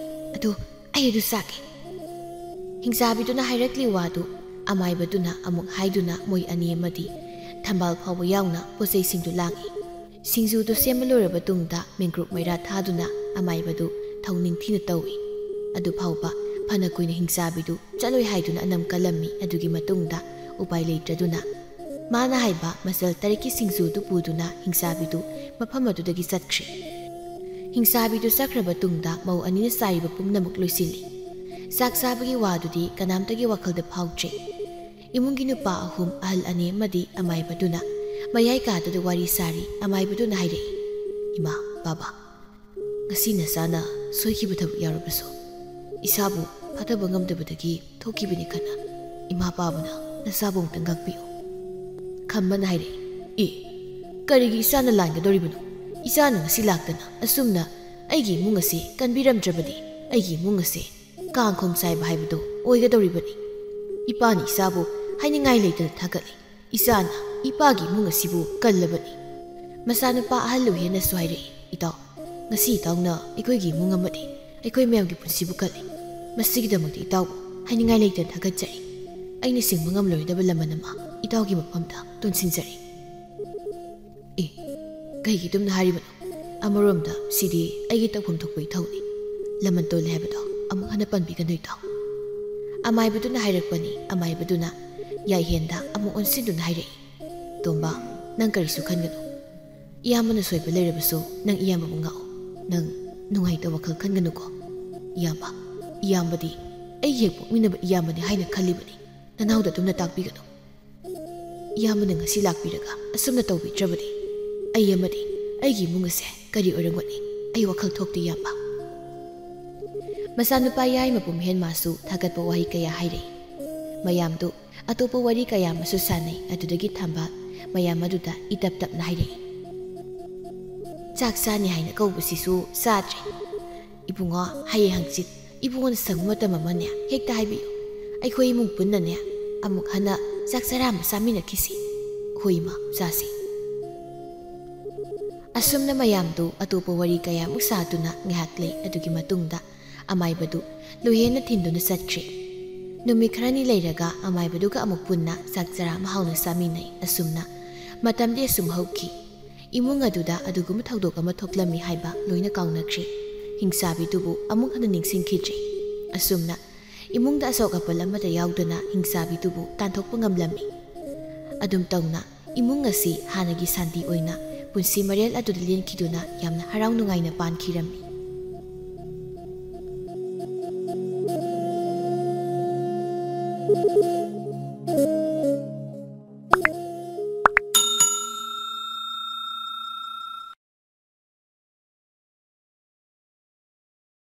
ꯑꯗꯨ, ꯑꯩ ꯑꯗꯨ ꯆꯥꯒꯦ꯫" ꯍꯤꯡꯆꯥꯕꯤꯗꯨꯅ ꯍꯥꯏꯔꯛꯂꯤ ꯋꯥꯗꯨ ꯑꯃꯥꯏꯕꯗꯨꯅ ꯑꯃꯨꯛ ꯍꯥꯏꯗꯨꯅ ꯃꯣꯏ ꯑꯅꯤ ꯑꯃꯗꯤ ꯊꯝꯕꯥꯜ ꯐꯥꯎꯕ ꯌꯥꯎꯅ ꯄꯣꯠꯆꯩꯁꯤꯡꯗꯨ ꯂꯥꯡꯏ꯫ ꯁꯤꯡꯖꯨꯗꯨ ꯁꯦꯝꯕ ꯂꯣꯏꯔꯕ ꯇꯨꯡꯗ ꯃꯦꯡꯒ꯭ꯔꯨꯞ ꯃꯩꯔꯥ ꯊꯥꯗꯨꯅ ꯑꯃꯥꯏꯕꯗꯨ ꯊꯧ ꯅꯤꯡꯊꯤꯅ ꯇꯧꯏ꯫ ꯑꯗꯨ ꯐꯥꯎꯕ ꯐꯅ ꯀꯨꯏꯅ ꯍꯤꯡꯆꯥꯕꯤꯗꯨ ꯆꯠꯂꯣꯏ ꯍꯥꯏꯗꯨꯅ ꯑꯅꯝ ꯀꯜꯂꯝꯃꯤ꯫ ꯑꯗꯨꯒꯤ ꯃꯇꯨꯡꯗ ꯎꯄꯥꯏ ꯂꯩꯇ꯭ꯔꯗꯨꯅ ꯃꯥꯅ ꯍꯥꯏꯕ ꯃꯆꯜ ꯇꯔꯦꯠꯀꯤ ꯁꯤꯡꯖꯨꯗꯨ ꯄꯨꯗꯨꯅ ꯍꯤꯡꯆꯥꯕꯤꯗꯨ ꯃꯐꯝ ꯑꯗꯨꯗꯒꯤ ꯆꯠꯈ꯭ꯔꯦ꯫ ꯍꯤꯡꯆꯥꯕꯤꯗꯨ ꯆꯠꯈ꯭ꯔꯕ ꯇꯨꯡꯗ ꯃꯧ ꯑꯅꯤꯅ ꯆꯥꯔꯤꯕ ꯄꯨꯝꯅꯃꯛ ꯂꯣꯏꯁꯤꯜꯂꯤ꯫ ꯆꯥꯛ ꯆꯥꯕꯒꯤ ꯋꯥꯗꯨꯗꯤ ꯀꯅꯥꯝꯇꯒꯤ ꯋꯥꯈꯜꯗ ꯐꯥꯎꯗ꯭ꯔꯦ꯫ ꯏꯃꯨꯡꯒꯤ ꯅꯨꯄꯥ ꯑꯍꯨꯝ, ꯑꯍꯜ ꯑꯅꯤ ꯑꯃꯗꯤ ꯑꯃꯥꯏꯕꯗꯨꯅ ꯃꯌꯥꯏ ꯀꯥꯗꯨꯗ ꯋꯥꯔꯤ ꯁꯥꯔꯤ꯫ ꯑꯃꯥꯏꯕꯗꯨꯅ ꯍꯥꯏꯔꯛꯏ, "ꯏꯃꯥ, ꯕꯥꯕꯥ, ꯉꯁꯤ ꯅꯆꯥꯅ ꯁꯣꯏꯈꯤꯕ ꯊꯕꯛ ꯌꯥꯎꯔꯕꯁꯨ ꯏꯁꯥꯕꯨ ꯐꯥꯊꯕ ꯉꯝꯗꯕꯗꯒꯤ ꯊꯣꯛꯈꯤꯕꯅꯤ ꯈꯟꯅ ꯏꯃꯥ ꯄꯥꯕꯅ ꯅꯆꯥꯕꯨ ꯑꯃꯨꯛꯇ ꯉꯥꯛꯄꯤꯌꯨ꯫" ꯈꯝꯕꯅ ꯍꯥꯏꯔꯛꯏ, "ꯑꯦ, ꯀꯔꯤꯒꯤ ꯏꯆꯥꯅ ꯂꯥꯟꯒꯗꯧꯔꯤꯕꯅꯣ? ꯏꯆꯥꯅ ꯉꯁꯤ ꯂꯥꯛꯇꯅ ꯑꯁꯨꯝꯅ ꯑꯩꯒꯤ ꯏꯃꯨꯡ ꯑꯁꯤ ꯀꯟꯕꯤꯔꯝꯗ꯭ꯔꯕꯗꯤ ꯑꯩꯒꯤ ꯏꯃꯨꯡ ꯑꯁꯦ ꯀꯥꯡꯈꯣꯡ ꯆꯥꯏꯕ ꯍꯥꯏꯕꯗꯨ ꯑꯣꯏꯒꯗꯧꯔꯤꯕꯅꯤ꯫ ꯏꯄꯥꯅ ꯏꯆꯥꯕꯨ ꯍꯥꯏꯅꯤꯡꯉꯥꯏ ꯂꯩꯇꯅ ꯊꯥꯒꯠꯂꯤ꯫ ꯏꯆꯥꯅ ꯏꯄꯥꯒꯤ ꯏꯃꯨꯡ ꯑꯁꯤꯕꯨ ꯀꯜꯂꯕꯅꯤ꯫" ꯃꯆꯥꯅꯨꯄꯥ ꯑꯍꯜ ꯂꯨꯍꯦꯟꯅꯁꯨ ꯍꯥꯏꯔꯛꯏ, "ꯏꯇꯥꯎ, ꯉꯁꯤ ꯏꯇꯥꯎꯅ ꯑꯩꯈꯣꯏꯒꯤ ꯏꯃꯨꯡ ꯑꯃꯗꯤ ꯑꯩꯈꯣꯏ ꯃꯌꯥꯝꯒꯤ ꯄꯨꯟꯁꯤꯕꯨ ꯀꯜꯂꯤ꯫ ꯃꯁꯤꯒꯤꯗꯃꯛꯇ ꯏꯇꯥꯎꯕꯨ ꯍꯥꯏꯅꯤꯡꯉꯥꯏ ꯂꯩꯇꯅ ꯊꯥꯒꯠꯆꯔꯤ꯫ ꯑꯩꯅ ꯁꯤꯡꯕ ꯉꯝꯂꯔꯣꯏꯗꯕ ꯂꯃꯟ ꯑꯃ ꯏꯇꯥꯎꯒꯤ ꯃꯐꯝꯗ ꯇꯣꯟꯁꯤꯟꯖꯔꯤ꯫" "ꯑꯦ, ꯀꯩꯒꯤ ꯑꯗꯨꯝꯅ ꯍꯥꯏꯔꯤꯕꯅꯣ? ꯑꯃꯔꯣꯝꯗ ꯁꯤꯗꯤ ꯑꯩꯒꯤ ꯇꯧꯐꯝ ꯊꯣꯛꯄ ꯏꯊꯧꯅꯤ꯫ ꯂꯃꯟ ꯇꯣꯜꯂꯦ ꯍꯥꯏꯕꯗꯣ ꯑꯃꯨꯛ ꯍꯟꯅ ꯄꯟꯕꯤꯒꯅꯨ ꯏꯇꯥꯎ꯫" ꯑꯃꯥꯏꯕꯗꯨꯅ ꯍꯥꯏꯔꯛꯄꯅꯤ꯫ ꯑꯃꯥꯏꯕꯗꯨꯅ ꯌꯥꯏꯍꯦꯟꯗ ꯑꯃꯨꯛ ꯑꯣꯟꯁꯤꯟꯗꯨꯅ ꯍꯥꯏꯔꯛꯏ, "ꯇꯣꯝꯕ, ꯅꯪ ꯀꯔꯤꯁꯨ ꯈꯟꯒꯅꯨ꯫ ꯏꯌꯥꯝꯕꯅ ꯁꯣꯏꯕ ꯂꯩꯔꯕꯁꯨ ꯅꯪ ꯏꯌꯥꯝꯕꯕꯨ ꯉꯥꯛꯑꯣ꯫ ꯅꯪ ꯅꯨꯡꯉꯥꯏꯇꯕ ꯋꯥꯈꯜ ꯈꯟꯒꯅꯨꯀꯣ꯫ ꯏꯌꯥꯝꯕ, ꯏꯌꯥꯝꯕꯗꯤ ꯑꯩꯒꯤ ꯍꯦꯛ ꯄꯣꯛꯃꯤꯟꯅꯕ ꯏꯌꯥꯝꯕꯅꯤ ꯍꯥꯏꯅ ꯈꯜꯂꯤꯕꯅꯤ꯫ ꯅꯅꯥꯎꯗ ꯑꯗꯨꯝꯅ ꯇꯥꯛꯄꯤꯒꯅꯨ꯫ ꯏꯌꯥꯝꯕꯅ ꯉꯁꯤ ꯂꯥꯛꯄꯤꯔꯒ ꯑꯁꯨꯝꯅ ꯇꯧꯕꯤꯗ꯭ꯔꯕꯗꯤ ꯑꯩ ꯑꯃꯗꯤ ꯑꯩꯒꯤ ꯏꯃꯨꯡ ꯑꯁꯦ ꯀꯔꯤ ꯑꯣꯏꯔꯝꯒꯅꯤ? ꯑꯩ ꯋꯥꯈꯜ ꯊꯣꯛꯇꯦ ꯏꯌꯥꯝꯕ꯫" ꯃꯆꯥꯅꯨꯄꯥ ꯌꯥꯏꯃ ꯄꯨꯝꯍꯦꯟ ꯃꯥꯁꯨ ꯊꯥꯒꯠꯄ ꯋꯥꯍꯩ ꯀꯌꯥ ꯍꯥꯏꯔꯛꯏ꯫ ꯃꯌꯥꯝꯗꯨ ꯑꯇꯣꯞꯄ ꯋꯥꯔꯤ ꯀꯌꯥ ꯑꯃꯁꯨ ꯁꯥꯟꯅꯩ꯫ ꯑꯗꯨꯗꯒꯤ ꯊꯝꯕꯥꯜ ꯃꯌꯥꯝ ꯑꯗꯨꯗ ꯏꯇꯞ ꯇꯞꯅ ꯍꯥꯏꯔꯛꯏ, "ꯆꯥꯛ ꯆꯥꯅꯤ ꯍꯥꯏꯅ ꯀꯧꯕꯁꯤꯁꯨ ꯆꯥꯗ꯭ꯔꯦ꯫ ꯏꯕꯨꯡꯉꯣ, ꯍꯌꯦꯡ ꯍꯪꯆꯤꯠ ꯏꯕꯨꯡꯉꯣꯅ ꯁꯪꯕ ꯃꯇꯝ ꯑꯃꯅꯦ ꯍꯦꯛꯇ ꯍꯥꯏꯕꯤꯌꯨ꯫ ꯑꯩꯈꯣꯏ ꯏꯃꯨꯡ ꯄꯨꯟꯅꯅꯦ ꯑꯃꯨꯛ ꯍꯟꯅ ꯆꯥꯛ ꯆꯔꯥ ꯑꯃ ꯆꯥꯃꯤꯟꯅꯈꯤꯁꯤ꯫" "ꯍꯣꯏ ꯏꯃꯥ, ꯆꯥꯁꯤ꯫" ꯑꯁꯨꯝꯅ ꯃꯌꯥꯝꯗꯨ ꯑꯇꯣꯞꯄ ꯋꯥꯔꯤ ꯀꯌꯥꯃꯨꯛ ꯁꯥꯗꯨꯅ ꯉꯥꯏꯍꯥꯛ ꯂꯩ꯫ ꯑꯗꯨꯒꯤ ꯃꯇꯨꯡꯗ ꯑꯃꯥꯏꯕꯗꯨ ꯂꯨꯍꯦꯟꯅ ꯊꯤꯟꯗꯨꯅ ꯆꯠꯈ꯭ꯔꯦ꯫ ꯅꯨꯃꯤꯠ ꯈꯔꯅꯤ ꯂꯩꯔꯒ ꯑꯃꯥꯏꯕꯗꯨꯒ ꯑꯃꯨꯛ ꯄꯨꯟꯅ ꯆꯥꯛ ꯆꯔꯥ ꯑꯃ ꯍꯥꯎꯅ ꯆꯥꯃꯤꯟꯅꯩ꯫ ꯑꯁꯨꯝꯅ ꯃꯇꯝꯗꯤ ꯑꯁꯨꯝ ꯍꯧꯈꯤ꯫ ꯏꯃꯨꯡ ꯑꯗꯨꯗ ꯑꯗꯨꯒꯨꯝꯕ ꯊꯧꯗꯣꯛ ꯑꯃ ꯊꯣꯛꯂꯝꯃꯤ ꯍꯥꯏꯕ ꯂꯣꯏꯅ ꯀꯥꯎꯅꯈ꯭ꯔꯦ꯫ ꯍꯤꯡꯆꯥꯕꯤꯗꯨꯕꯨ ꯑꯃꯨꯛ ꯍꯟꯅ ꯅꯤꯡꯁꯤꯡꯈꯤꯗ꯭ꯔꯦ꯫ ꯑꯁꯨꯝꯅ ꯏꯃꯨꯡꯗ ꯑꯁꯣꯛ ꯑꯄꯟ ꯑꯃꯠꯇ ꯌꯥꯎꯗꯅ ꯍꯤꯡꯆꯥꯕꯤꯗꯨꯕꯨ ꯇꯥꯟꯊꯣꯛꯄ ꯉꯝꯂꯝꯃꯤ꯫ ꯑꯗꯨꯝ ꯇꯧꯅ ꯏꯃꯨꯡ ꯑꯁꯤ ꯍꯥꯟꯅꯒꯤ ꯁꯥꯟꯇꯤ ꯑꯣꯏꯅ ꯄꯨꯟꯁꯤ ꯃꯔꯦꯜ ꯑꯗꯨꯗ ꯂꯦꯟꯈꯤꯗꯨꯅ ꯌꯥꯝꯅ ꯍꯔꯥꯎ ꯅꯨꯡꯉꯥꯏꯅ ꯄꯥꯟꯈꯤꯔꯝꯃꯤ꯫